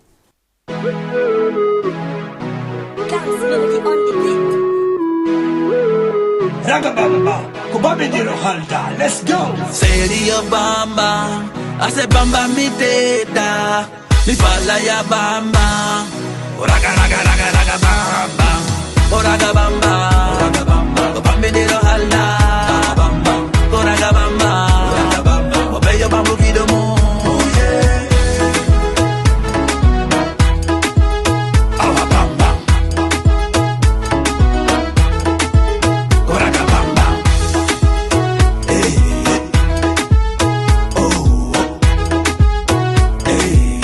Dance Melody on the beat. Raga Bamba, ko Bambe Diro halda. Let's go. Serio Bamba, ase Bamba mi teta. Mi fala ya Bamba. O Raga, Raga, Raga, Raga Bamba. O Raga Bamba. O Raga Bamba. Ko Bambe Diro halda. Bamba. O Raga Bamba. O Raga Bamba. O Beyo Bambo Gidomo. Awa Bamba. Ko Raga Bamba. Hey. Oh. Hey.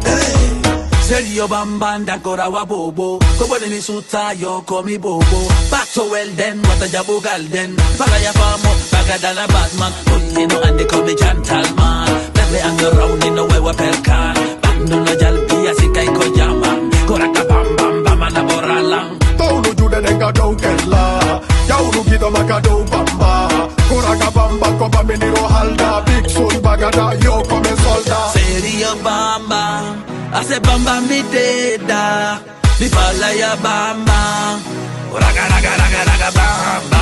Hey. Serio Bamba nda kora wa bobo. Ko bole mi suta yo ko mi bobo. Back so well then, what a jabugal then. Fala ya famo, bagada la Batman. Put you know and they call me gentleman. Pepe and the round in the way wa pelkan. Bandu no jalbi asika iko jaman. Kora ka bam bam bam na boralang. Tawlu jude denga dow kella. Yawlu gido maka dow Bamba. Kora ka Bamba ko Bambe Diro halda. Big Soul bagada yo ko men solda. Serio Bamba, ase Bamba mi teta. Mi fala ya Bamba. O Raga, Raga, Raga, Raga Bamba.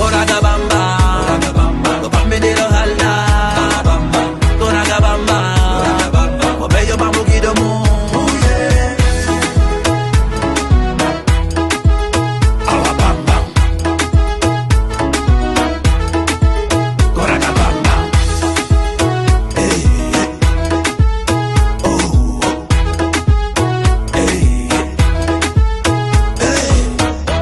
O Raga Bamba. O Raga Bamba. Ko Bambe Diro halda. Bamba. O Raga Bamba. O Raga Bamba. O Beyo Bambo Gidomo. Awa Bamba. Ko Raga Bamba. Hey. Oh. Hey. Hey.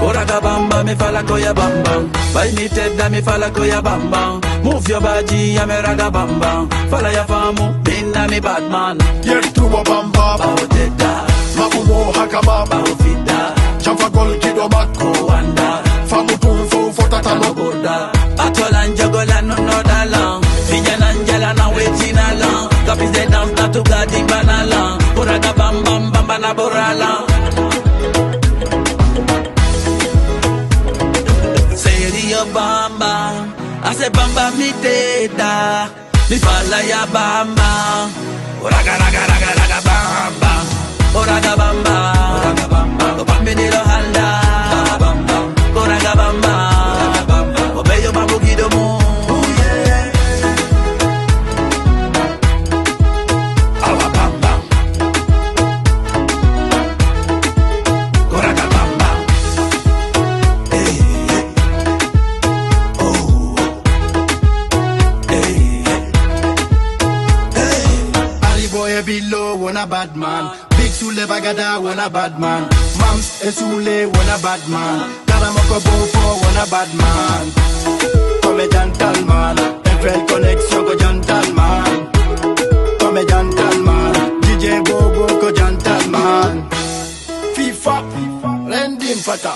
Ko Raga Bamba mi fala ko ya Bamba. Bai mi tedda mi fala ko ya Bamba. Move your body, ya me Raga Bamba. Fala ya famu, binda mi Batman. Yer tubo Bamba. Bao tedda. Mabumo hakama. Bao fida. Chamfa gol gido makko. Wanda. Famu tun fo fotata no. Borda. Atolan jogolan no nodalan. Fijanan jalanan wetinalan. Kapis de dance na tuga di banalan. Buraga bam bam bam bana borala. Serio Bamba, ase Bamba mi teta. Mi fala ya Bamba. Oraga raga raga raga Bamba. Oraga Bamba. Oraga Bamba. Go Bambi ni lo halda. Bamba. Oraga Bamba. Oraga Bamba. Go Beyo Bambu Gidomo. Awa Bamba. Oraga Bamba. Hey. Oh. Hey. Hey. Ari boy Billo wanna bad man. Big Sule Bagada wanna bad man. Mams e Sule wanna bad man. Karamoko Bofo wanna bad man. Comme gentleman. F L Connection go gentleman. Comme gentleman. D J Bobo go gentleman. FIFA. Rendim Fata.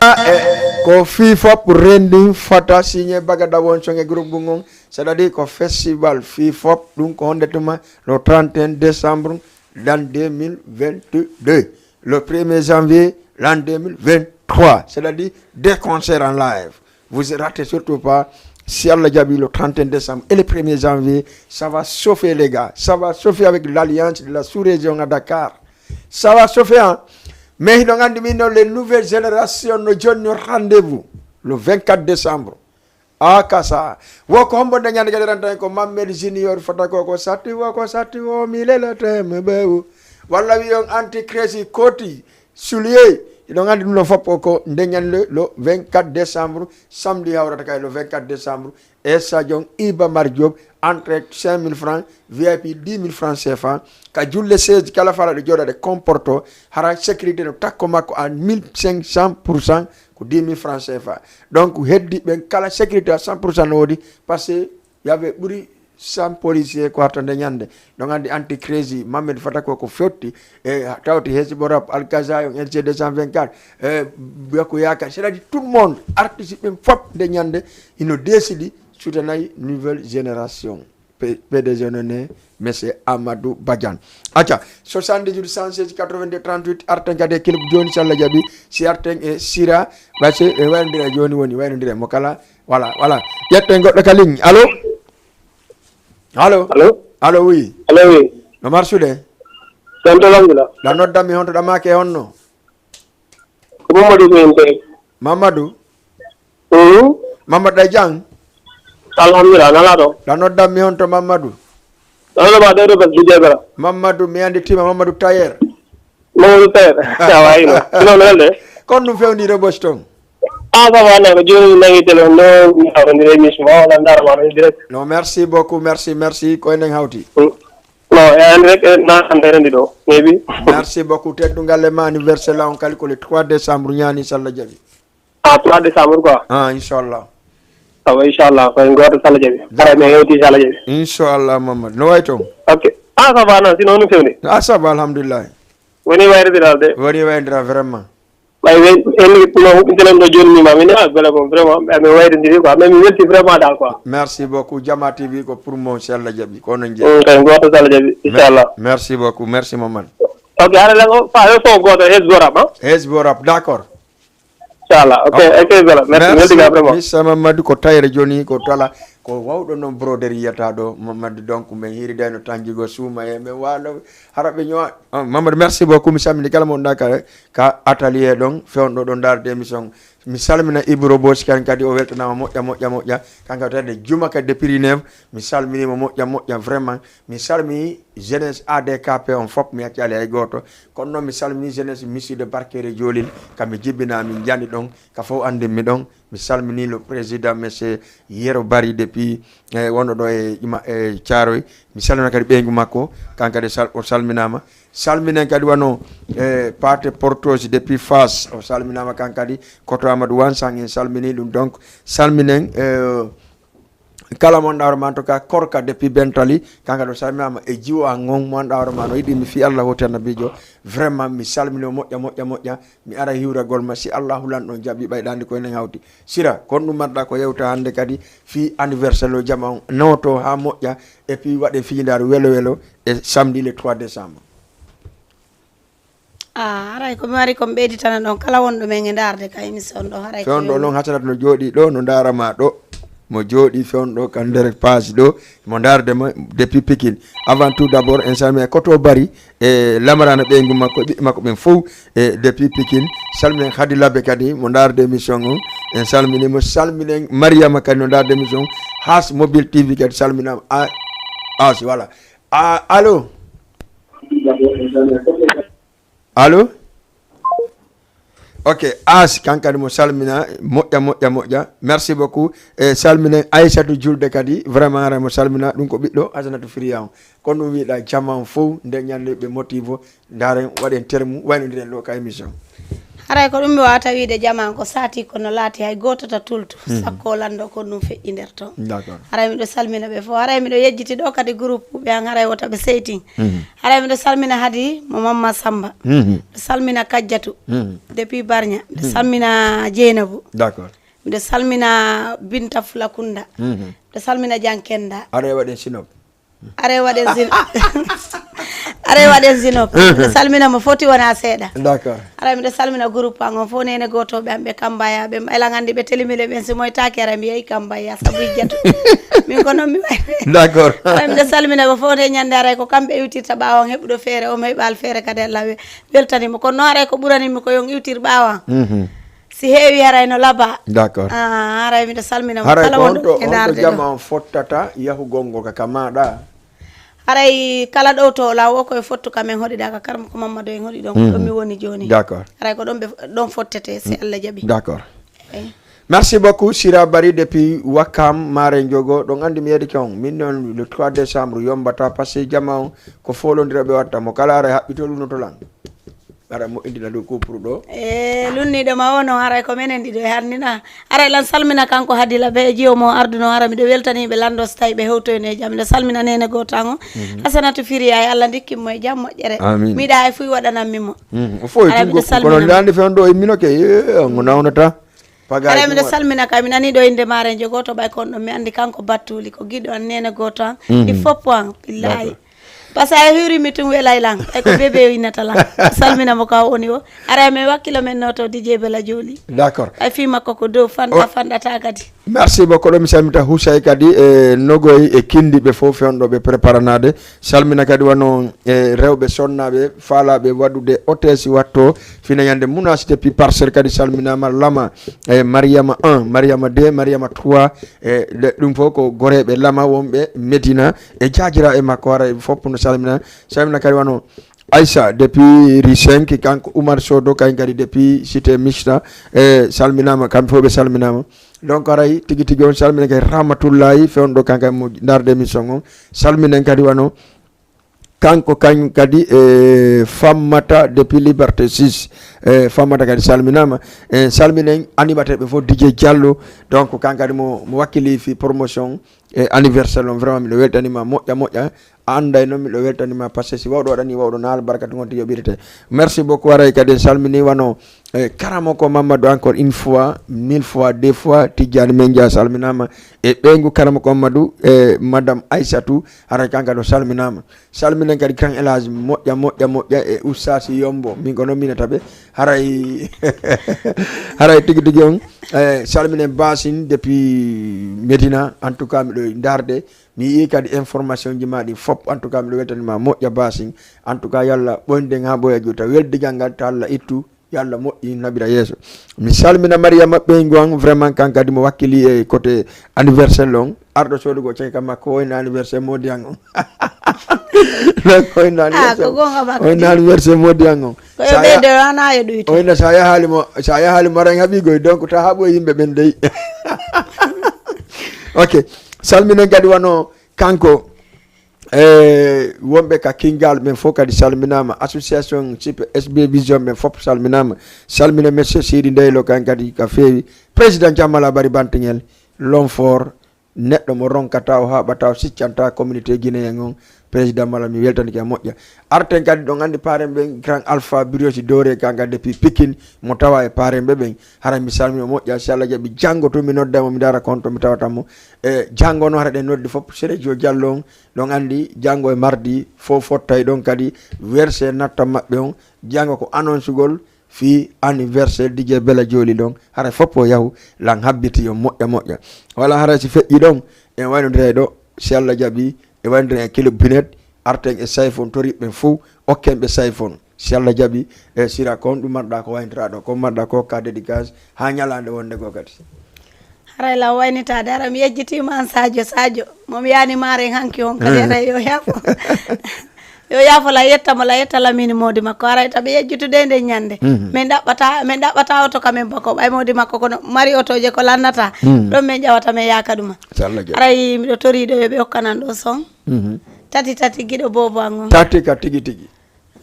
E ko fii fof renndin fota signé baga dawon song e groupe ngon, c'est-à-dire ko festival fii fof. Ɗum ko honde tuma? Le trente et un décembre l'an deux mille vingt-deux, le premier janvier l'an deux mille vingt-trois, c'est-à-dire des concerts en live. Vous ratez surtout pas. Si Allah jaɓi, le trente et un décembre et le premier janvier, ça va chauffer, les gars, ça va chauffer avec l'alliance de la sous-région à Dakar. Ça va chauffer, hein. Mais hiɗon anndi min no, les nouvelles générations no jonni rendez-vous le vingt-quatre décembre. Ah, kasa. Wo ko hombo nde ñande kadi ranta en ko Mammed Junior fota ko ko satti wo ko satti wo mi lelete me bewu. Walla wi on anti crazy koti soulier. Hiɗon anndi ɗum ɗo fof ko nde ñande le vingt-quatre décembre, samedi hawrata kay le vingt-quatre décembre. E stadion Iba Mar Diop, entrée cinq mille francs, V I P dix mille francs C F A. Ka julle seize kala fala ɗo jooɗa ɗe comporto, hara sécurité no takko makko à mille cinq cents pour cent, ko dix mille francs C F A. Donc heddi ɓen kala sécurité à cent pour cent no woodi, parce que y avait ɓuri cent policiers ko harta nde ñande. Ɗon anndi anti crazy Mammed fota ko ko fotti e tawti Hezbo Rap, Alkaza, on L C deux cent vingt-quatre, e Bako Yaka, c'est-à-dire tout le monde, artiste ɓen fof nde ñande hino décidi soutenay nouvelle génération. P-, P D G no ne, Monsieur Amadou Badiane. Acca, soixante-dix-huit cent seize quatre-vingt-deux trente-huit, arten kadi e clip jooni, si Allah jaɓi, si arten e sira, ɓayse e wayrondire jooni woni, wayrondire mo kala, voilà, voilà. Ƴetten goɗɗo ka ligne. Allo? Allo? Allo? Allo, oui. Allo, oui. No marsude? Santo, alhamdulillah. Ɗa noddanmi honto ɗa maake honno? Ko Mamadou Gueye Mbaye. Mamadou? Mhm. Mamadou, ɗa jam? Alhamdulillah, nala ɗo. Ɗa noddanmi honto Mamadou? Ɗo ɗo ba ɗo ɗo ba Didier Bala. Mamadou, mi anndi tima Mamadou Tayer. Mamadou Tayer. Awa, ino. Ino no welde? Kon ɗum fewndi ɗo Boston. Ah, ça va, ne ko jooni nangi téléphone ɗo, mi hawrondire émission ma, wala ndara ma ɗo direct. Non, merci beaucoup, merci, merci. Ko enen hawti. Mm. Non, e an rek, e na an rendi ɗo, maybe. Merci beaucoup. Teddungal e ma, anniversaire la on kali ko le trois décembre, ñaani si Allah jaɓi. Ah, trois décembre quoi. Ah, inchallah. Awa, inchallah, ko en gooto si Allah jaɓi. Hara mi hewti si Allah jaɓi. Inchallah, Mamadou. No wayi toon? Ok. Ah, ça va, non, sinon no fewni? Ah, ça va, alhamdulillah. Woni wayridiral de. Woni wayridiral, vraiment. Ɓay ɓe, en no huɓɓinten ɗo jooni, mi ma, min, ah, bele ko vraiment, ɓe, mi wayrindiri quoi, mais mi welti vraiment dal quoi. Merci beaucoup. Jama T V ko pour mon, si Allah jaɓi, ko onon jeeyi. Mm, kay, gooto si Allah jaɓi, inchallah. Merci beaucoup. Merci, Mamadou. Ok, hara lan o, fa, o son gooto, Hezbo Rap, hein? Hezbo Rap, d'accord. Inchallah. Ok, ok, bela. Merci, merci, welti ga vraiment. Mister Mamadou ko tayre jooni, ko tala, ko wawɗo noon broderie yiyata ɗo, Mamadou, donc, min hiiri dayno tanjigo suuma e, min waalo, hara ɓe ñowa. Ah, Mamadou, merci beaucoup. Mi salmini kala mo wonɗa ka, ka atelier ɗon, fewndo ɗon ndaarde émission. Mi salmina Ibro Bosi kan kadi, o weltanama moƴƴa, moƴƴa, moƴƴa. Kanko tawde Juma kadi de Pyrénées, mi salminima moƴƴa, moƴƴa, vraiment. Mi salmini jeunesse A D K P on fop, mi accali hay gooto. Kono noon mi salmini jeunesse Missy de Barkere Jolil, kamɓe jibbina min jani ɗon, ka fof anndin mi ɗon. Mi salmini le président monsieur Yero Bari depuis, eh, wonɗo ɗo e Ƴuma-, e Thiaroye. Mi salmina kadi ɓeyngu makko, kan kadi sal-, o salminama. Salminen kadi wano, eh, Pate Portos depuis Fass, o salminama kan kadi. Koto Amadou Wansang en salmini ɗum. Donc, salminen, eh, kala mo wonɗa hoore ma, en tout cas, Korka depuis Bentali, kanko ɗo salminama e jiwo an ngon mo wonɗa hoore ma, no yiɗi mi fii Allah hoti annabijo. Vraiment, mi salmini o moƴƴa, moƴƴa, moƴƴa. Mi ara hiwragol ma, si Allahu lanɗo jaɓi, ɓay ɗandi ko enen hawti. Sira, kon ɗum marɗa ko yewta hannde kadi fii anniversaire o jama on. Noto haa moƴƴa, et puis waɗen fijindaaru welo welo e samedi le trois décembre. Ah, haray ko mi wari ko mi ɓeyditana ɗon kala wonɗo men e ndaarde ka émission ɗo, haray ko fewndo yoni. Ɗon Hasanat no jooɗi ɗo, no ndaara ma ɗo. Mo jooɗi fewndo ka nder page ɗo, mo ndaarde mo depuis Pikine. Avant tout d'abord, en salmini Koto Bari, e Lamarana ɓeyngu makko, ɓiɓɓe makko ɓen fof, e depuis Pikine. Salminen Khady Labe kadi, mo ndaarde émission on. En salmini mo, salminen Mariama kadi no ndaarde émission on. Has Mobile T V kadi salminama. A, As, voilà. A, allo? Allo? Ok, As, kankadi mo salmina, moƴƴa, moƴƴa, moƴƴa. Merci beaucoup. E salminen Aissatou Julde kadi, vraiment, ara mo salmina, ɗum ko ɓiɗɗo Hasanatu Firiya on. Kono ɗum wiɗa jama on fof, nde ñande ɓe motivo, ndaren, waɗen termu, waynodiren ɗo ka émission. Haray ko ɗum mi wawata wiide, jaman ko saati, kono laati hay gooto ta tultu, sakko lanndo ko ɗum feƴƴi nder toon. D'accord. Haray miɗo salmina ɓe fof. Haray miɗo yejjiti ɗo kadi groupe ɓe an, haray wota ɓe seytin. Haray miɗo salmina hadi mo Mamma Samba. Miɗo salmina Kajjatu. Depuis Barña. Miɗo salmina Jeynabou. D'accord. Miɗo salmina Binta Fulakunda. Miɗo salmina Jan Kenda. Aɗa e waɗen sinop. Are waɗen zin are waɗen zinop. Miɗo salmina mo foti wona seeɗa. D'accord. Ara miɗo salmina groupe an on fof, nene gotoɓe am ɓe Kambaya, ɓe mbayla gandi ɓe telimile ɓen, si moytaki ara mi yehi Kambaya sabu ijjatu. Min ko noon mi wayi. D'accord. Ara miɗo salmina ɓe fof, nde ñande aray ko kamɓe iwtirta ɓawo an, heɓuɗo feere o mo heɓal feere kadi Allah we- weltanimo, kono noon aray ko ɓuranimi ko yon iwtir ɓawo an. Si heewi haray no laba. D'accord. Ah, haray miɗo salmina mo haray kala ko wonɗo honto e honto ndaarde ɗo. Jama on fottata yahugol ngol ka kamaɗa? Haray kala ɗo to law o koye fottu kam en hoɗiɗa ka Karma ko Mamadou en hoɗi ɗon, ɗon mi woni joni. D'accord. Haray ko ɗon ɓe ɗon fottete si Allah jaɓi. D'accord. Merci beaucoup Sira Bari depuis Wakam Mare Jogo, ɗon andi mi yeɗike on. Min non le trois décembre yombata, parce que jama on ko folondira ɓe watta mo kala haray haɓɓito lunoto lan. Ara moƴƴintina dow couple ɗo. E lunniɗo ma o noon, haray ko menen ɗiɗo e hannina. Haray lan salmina kanko Hadi Labe e jiyo mo arduno, hara miɗo weltani ɓe lando so tawi ɓe hewtoyno e jam. Miɗo salmina nene gotango. Hasanatu Firiya e Allah ndikkin mo e jam moƴƴere. Amin. Miɗa e fuy waɗanammi mo. O foy haray tun miɗo gokku salmina kono mo. Lande fen ɗo immino ke, e, ngo nawnata. Haray miɗo salmina ka mi nani ɗo inde mare jogoto ɓay kon ɗon mi andi kanko Battuli ko giɗo an nene goto an. Ɗi foppo an billahi. D'accord. Parce que a hiwri mi tun welay lan. Ay ko bébé o innata lan. Salmina mo ka o woni o. Ara men wakkilo men noto D J Bela Joli. D'accord. Ay fi makko ko dow fanda fandata kadi. Merci beaucoup. Ɗo mi salmita Husay kadi e nogoy e kindi ɓe fof fewndo ɓe préparanade. Salmina kadi wano e rewɓe sonnaɓe falaɓe waɗude hôtesse watto fina yande munasite pi parcelle kadi salminama lama e Mariama un, Mariama deux, Mariama trois. E ɗum fof ko goreɓe lama wonɓe Medina e jaajira e makko, haray fof no salmina. Salmina kadi wano Aissa depuis rue cinq, kanko Oumar Sodo, kañ kadi depuis cité Mista, e salminama, kamɓe fof ɓe salminama. Donc haray tigi tigi on salmina kadi Rahmatullahi fewndo kanka mo darde émission on. Salminen kadi wano kanko kañ kadi e Fammata depuis Liberté six, e Fammata kadi salminama. E salminen animateur ɓe fof, D J Diallo, donc kan kadi mo mo wakkili fi promotion e anniversaire on, vraiment miɗo weltanima moƴƴa moƴƴa. A anday noon miɗo weltanima parce que si wawɗo waɗani wawɗo naal barka tun on tigi yoɓirete. Merci beaucoup. Haray kadi en salmini wano e Karamoko Mamadou encore une fois, mille fois, deux fois, Tijjani Menja salminama e ɓeyngu Karamoko Mamadou e Madame Aissatou, haray kanka ɗo salminama. Salminen kadi Grand Elage moƴƴa moƴƴa moƴƴa e Oustaz Yombo, min ko noon minata ɓe. Haray haray tigi tigi on e salminen Basin depuis Medina, en tout cas miɗo darde. Mi yii kadi information ji ma ɗi fop, en tout cas miɗo weltanima moƴƴa Basin. En tout cas yalla ɓoyden ha ɓoya juuta weldigal ngal ta Allah ittu. Yo Allah moƴƴin naɓira yeeso. Mi salmina Mariama ɓeyngu an, vraiment kan kadi mo wakkili e côté anniversaire on. Arɗo sodugo ceke kam makko o wayno anniversaire modi an on. Non ko wayno Ah, ko anniversaire. Gonga makko Wayno di. Anniversaire modi an on. Ko yo ɓeydo ana yo ɗuyto. Wayno sa yahali mo sa yahali mo ren haɓigoy, donc ta haɓo yimɓe ɓen dey. Ok. Salminen kadi wano kanko e wonɓe ka Kingal ɓen fof kadi salminama, association sipe S B Vision ɓen fof salminama. Salmina monsieur Sidi Ndeylo kan kadi ka feewi, président Jamala Bari Bantingel, l'homme fort, neɗɗo mo ronkata o haɓata o siccanta communauté guinéen on. Président mala mi weltanike moƴƴa. Arten kadi ɗon andi paren ɓen Grand Alpha Brioche Doré kan kadi depuis Pikine mo tawa e paren ɓe ɓen. Hara mi salmino moƴƴa, si Allah jaɓi janngo tun mi nodda mo mi dara konto mi tawata mo. E janngo no hara ɗen noddi fof Sere Jo Diallo on. Ɗon anndi janngo e mardi fof fottay ɗon kadi werse natta maɓɓe on. Janngo ko annonsugol fii anniversaire D J Bela Jooli ɗon. Hara fof o yahu lan habbiti yo moƴƴa moƴƴa. Wala hara si feƴƴi ɗon en waynodira e ɗo si Allah jaɓi e waynodira e kilo binet arten e sayfon tori ɓen fof okken ɓe sayfon. Si Allah jaɓi e sira ko honɗum marɗa ko waynotira ɗo ko marɗa ko ka dédicace ha ñalaande wonde goo kadi. Haray law waynitaade, hara mi yejjitiima aan Sadio, Sadio, mo mi yaani maare en hanki on kadi, haray yo yaafo. Yo yaafo la yetta mo, la yetta Lamine moodi makko, haray taɓe yejjitude e nden ñande. Min ɗaɓɓata, min ɗaɓɓata oto ka min bako, ɓay moodi makko kono mari otooje ko lannata. Ɗon min ƴawata min yaaka ɗuma. Si Allah jaɓi. Haray miɗo toriiɗo yo ɓe okkanan ɗo son. Tati tati giɗo boobo an on. Tati ka tigi tigi.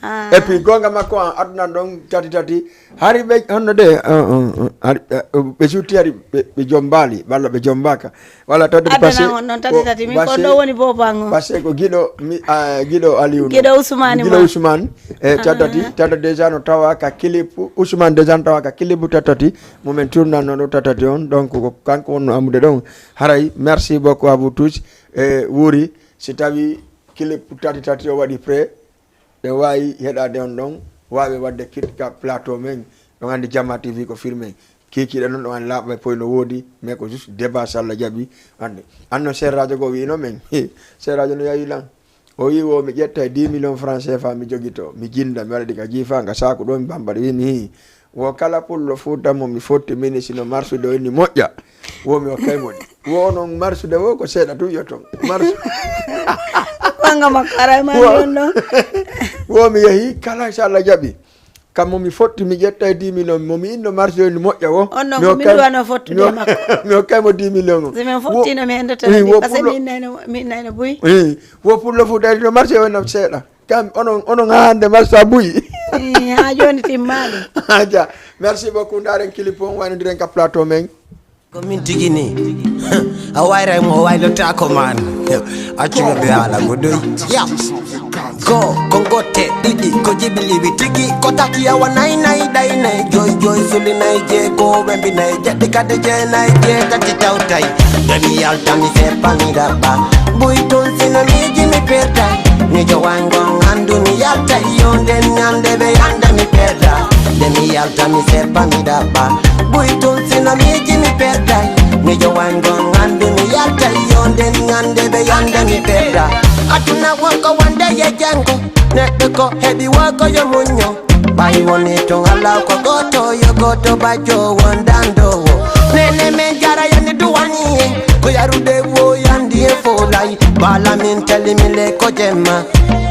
Ah. Et puis, gonga makko an, aduna ɗon tati tati. Hari ɓe, honno de, uh, uh, uh, hari, uh, uh, ɓe sutti hari, ɓe, ɓe jombaali, walla ɓe jombaaka. Walla tati tati, parce que on non tati tati, min ko ɗo woni boban on. Parce que ko giɗo, mi, ah, giɗo Aliou. Giɗo Ousmane giɗo ma. Ousmane, eh, tati tati, ah, tati déjà no tawa ka clip, Ousmane déjà no tawa ka clip tati tati, mo men tournanno ɗo tati tati on, donc ko kanko wonno amude ɗon. Haray, merci beaucoup à vous tous. Eh, Wuri, si tawi clip tati tati o waɗi prêt, ɓe waawi heɗaade on ɗon, waawi waɗde kit ka plateau men. Ɗon anndi Jamma T V ko firme. Kiikiiɗe noon ɗon anndi laaɓa e poy no woodi, mais ko juste débat so Allah jaɓi. Anndi, anno seer radio goo wiino men. Seer radio no yawi lan. O wi wo mi ƴetta e dix millions francs C F A mi jogito, mi jinda, mi waɗa ɗi ka jiifa nga saaku ɗo mi bamba ɗi wi mi hii. Wo kala pullo Fuuta mo mi fotti mini sino marsude o inni moƴƴa. Wo mi okkay mo ɗi. Wo onon marsude wo ko seeɗa tun yo ton. Marsu. Wanga makara e mani on ɗon. Wo mi yehi kala so Allah jaɓi. Kam mo mi fotti mi ƴetta e dix millions mo mi inno marsude o inni moƴƴa wo. On ɗon mi ko min okkay duwano fottude mi e ok-, makko. Mi okkay mo dix millions o. Si min fottino mi hende tan. Wi, wo pullo. Min nayno, min nayno buy. Wi, wo pullo Fuuta no marsude o no seeɗa. Kam onon, onon haa hannde marsa buy. Eh, haa jooni timmaali. Aja. Merci beaucoup. Ndaaren clip on, waynodiren ka plateau men. Ko min tigi ni. A wayray mo, o waylotaako man. Accu ɓe ɓe haala ko doy. Ya. Go, ko ngotte ɗiɗi, ko jibiliwi tigi, ko tati yawa nay nay ɗay nay, joy joy suli nay, jeego wembi nay, jeɗɗi kade jeenay, jeetati tawtay. Nde mi yalta mi seppa mi ɗaɓɓa. Buy tun sino miiji mi perda. Mi jowango andu mi yalta yo nden ñande ɓe yanda mi perda. Nde mi yalta mi seppa mi ɗaɓɓa. Buy tun sino miiji mi perda. Mi jowango andu mi yalta yo nden ñande ɓe yanda mi perda. Aduna wonko wonde ye jango. Neɗɗo ko heɓi wo ko yo muñño. Ɓay woni tun Allah ko gooto, yo gooto bajjo wondanɗo wo. Nene men jara yani duwani en. Ko yarude wo yandi e folay. Bala min tali mi le ko jemma.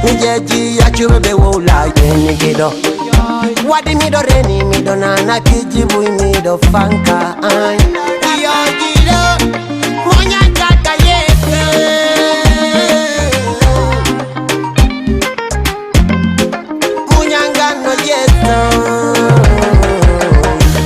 Mi jeji yaccuɓe ɓe wowla yeni giɗo. Waɗi miɗo reni, miɗo nana kiji buy, miɗo fanka. Ay. Yo giɗo, mo ñancata yeeso. Muñangan no yeeso.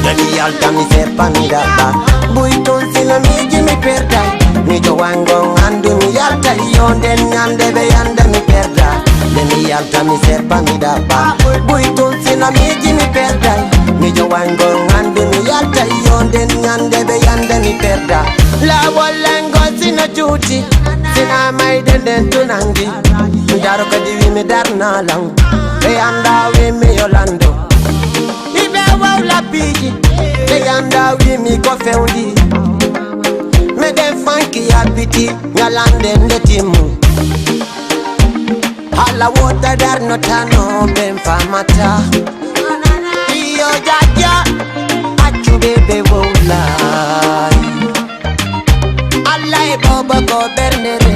Nde mi yalta mi seppa mi ɗaɓɓa. Buy tun sino miiji mi perda. Mi jowango andu mi yalta yo nden ñande ɓe yanda mi perda. Nde mi yalta mi seppa mi ɗaɓɓa. Buy tun sino miiji mi perda. Mi jowango andu mi yalta yo nden ñande ɓe yanda mi perda. Lawol lengo sino juuti. Sina mayde nden tunangi. Daro kadi wi mi darna lan. Ɓe anda wi mi Yolando. Iɓe wawla piiji. Ɓe anda wi mi ko fewndi. Meɗen fanki yabbiti ñalande nde timmu. Hala wota darno tano ɓen famata. Iyo jaja. Accu ɓe ɓe wowlay. Allah e bobo ko bernere.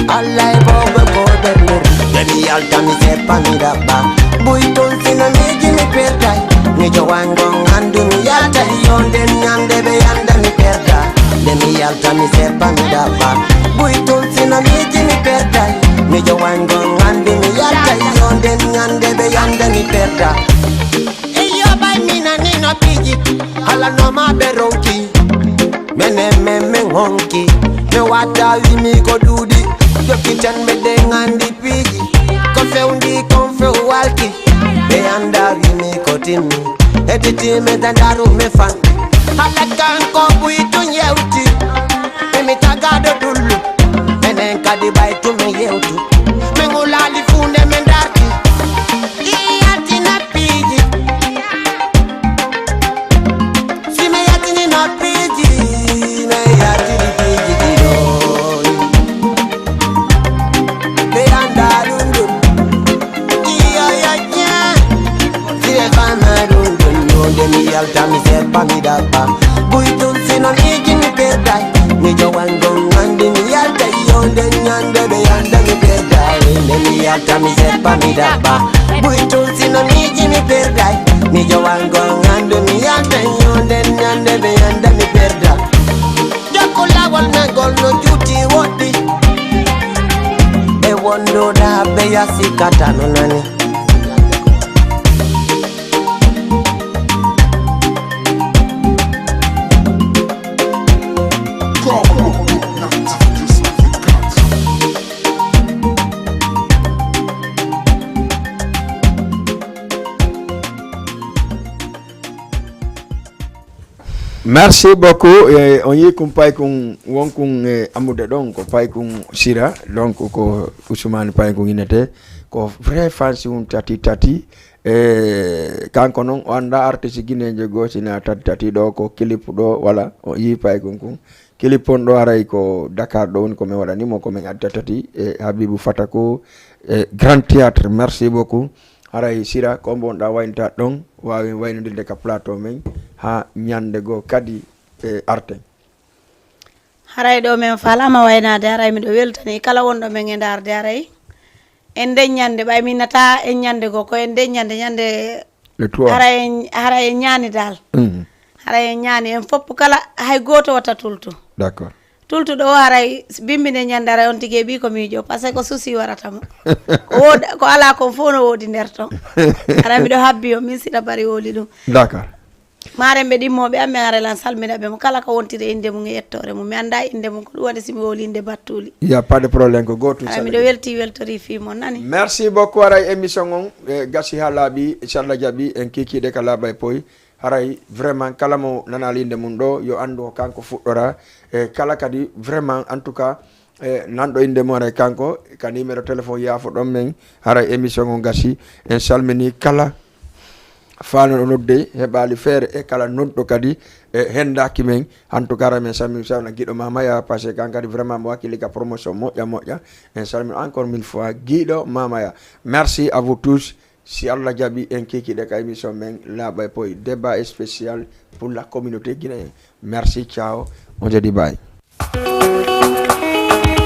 Allah e bobo ko bernere. Nde mi yalta mi seppa mi ɗaɓɓa. Buy tun sino miiji mi perday. Mi jowango andu mi yalta yo nden ñande ɓe yanda mi perda. Nde mi yalta mi seppa mi ɗaɓɓa. Buy tun sino miiji mi perday. Mi jowango andu mi yalta yo nden ñande ɓe yanda mi perda. Iyo ɓay minani no piiji. Hala no ma ɓe ronki. Menen men men honki. Mi wata wimi ko ɗuuɗi. Jokkitan meɗen andi piiji. Ko fewndi kon few walki. Ɓe anda wimi ko timmi. Hediti me dandaru me fan. Hala kanko buy tun yewti. Emi tagaɗo dullu. Menen kadi ɓay tun men yewtu. Men wulali funde men darti. Iyaltina piiji. Si mi yaltini no piiji, mi yaltini piiji ɗiɗo. Ɓe anda ɗum ɗum. Iyo, iyo, iyo. Si ɓe fama ɗum ɗum, yo nde mi yalta, mi seppa, mi ɗaɓɓa. Buy tun sino miiji mi perday. Mi jowan gon andi mi yalta, yo nde ñande ɓe anda mi perday. Nde mi yalta, mi seppa, mi ɗaɓɓa. Buy tun sino miiji mi perday. Mi jowan gon andu mi yalta, yo nde ñande ɓe anda mi perda. Jokku lawol men ngol no juuti woɗɗi. E wondude Abe ya sikata no nani. Merci beaucoup. Eh, on yii kun pay kun won kun, eh, amude ɗon ko pay kun sira, donc ko Usmani pay kun inete ko vrai fansi un tati tati. Eh, kanko non o anda artiste guinéen je gosina tati tati ɗo ko clip ɗo wala o yii pay kun kun clip on ɗo haray ko Dakar ɗo woni ko min waɗani mo ko min adda tati e Habibu Fatako e Grand Théâtre. Merci beaucoup. Haray sira ko mbonɗa waynita ɗon wawi waynodirde ka plateau men ha ñande goo kadi e arten. Haray ɗo men falama waynade haray miɗo weltani kala wonɗo men e darde haray en nden ñande ɓay min nata en ñande goo ko en nden ñande ñande Le trois. Haray en haray en ñani dal. Haray en ñani en fopp kala hay goto wata tultu. D'accord. Tultuɗo o haray bimbinde ñande haray on tigi e ɓi ko miijo par ce que ko souci warata mo. Ko wood- ko ala kon fof no woodi nder ton. Haray miɗo habbi on min siɗa bari woli ɗum. D'accord. Maren ɓe ɗimmoɓe am mi haray lan salmina ɓe mo kala ko wontiri e inde mum e yettore mum mi anda inde mum ko ɗum waɗi simi woli inde battuli. Il y a pas de problème ko gotum. Haray miɗo welti weltori fi mon nani. Merci beaucoup. Haray émission on e gasi ha laaɓi, inchallah jaaɓi en kikiɗe ka laaɓa e poy. Haray vraiment kala mo nanali inde mum ɗo yo andu ko kanko fuɗɗora e kala kadi vraiment en tout cas e nanɗo inde mum haray kanko ka numéro téléphone yaafo ɗon men. Haray émission on gasi en salmini kala fano o nodde heɓali feere e kala nodɗo kadi e hendaki men. En tout cas haray men salmini sawna giɗo mamaya parce que kan kadi vraiment mo wakkili ka promotion moƴƴa moƴƴa. En salmini encore mille fois giɗo mamaya. Merci à vous tous. Si Allah jaɓi en kikiɗe ka émission men laaɓa e poy débat spécial pour la communauté guinéen. Merci, ciao, on se dit bye.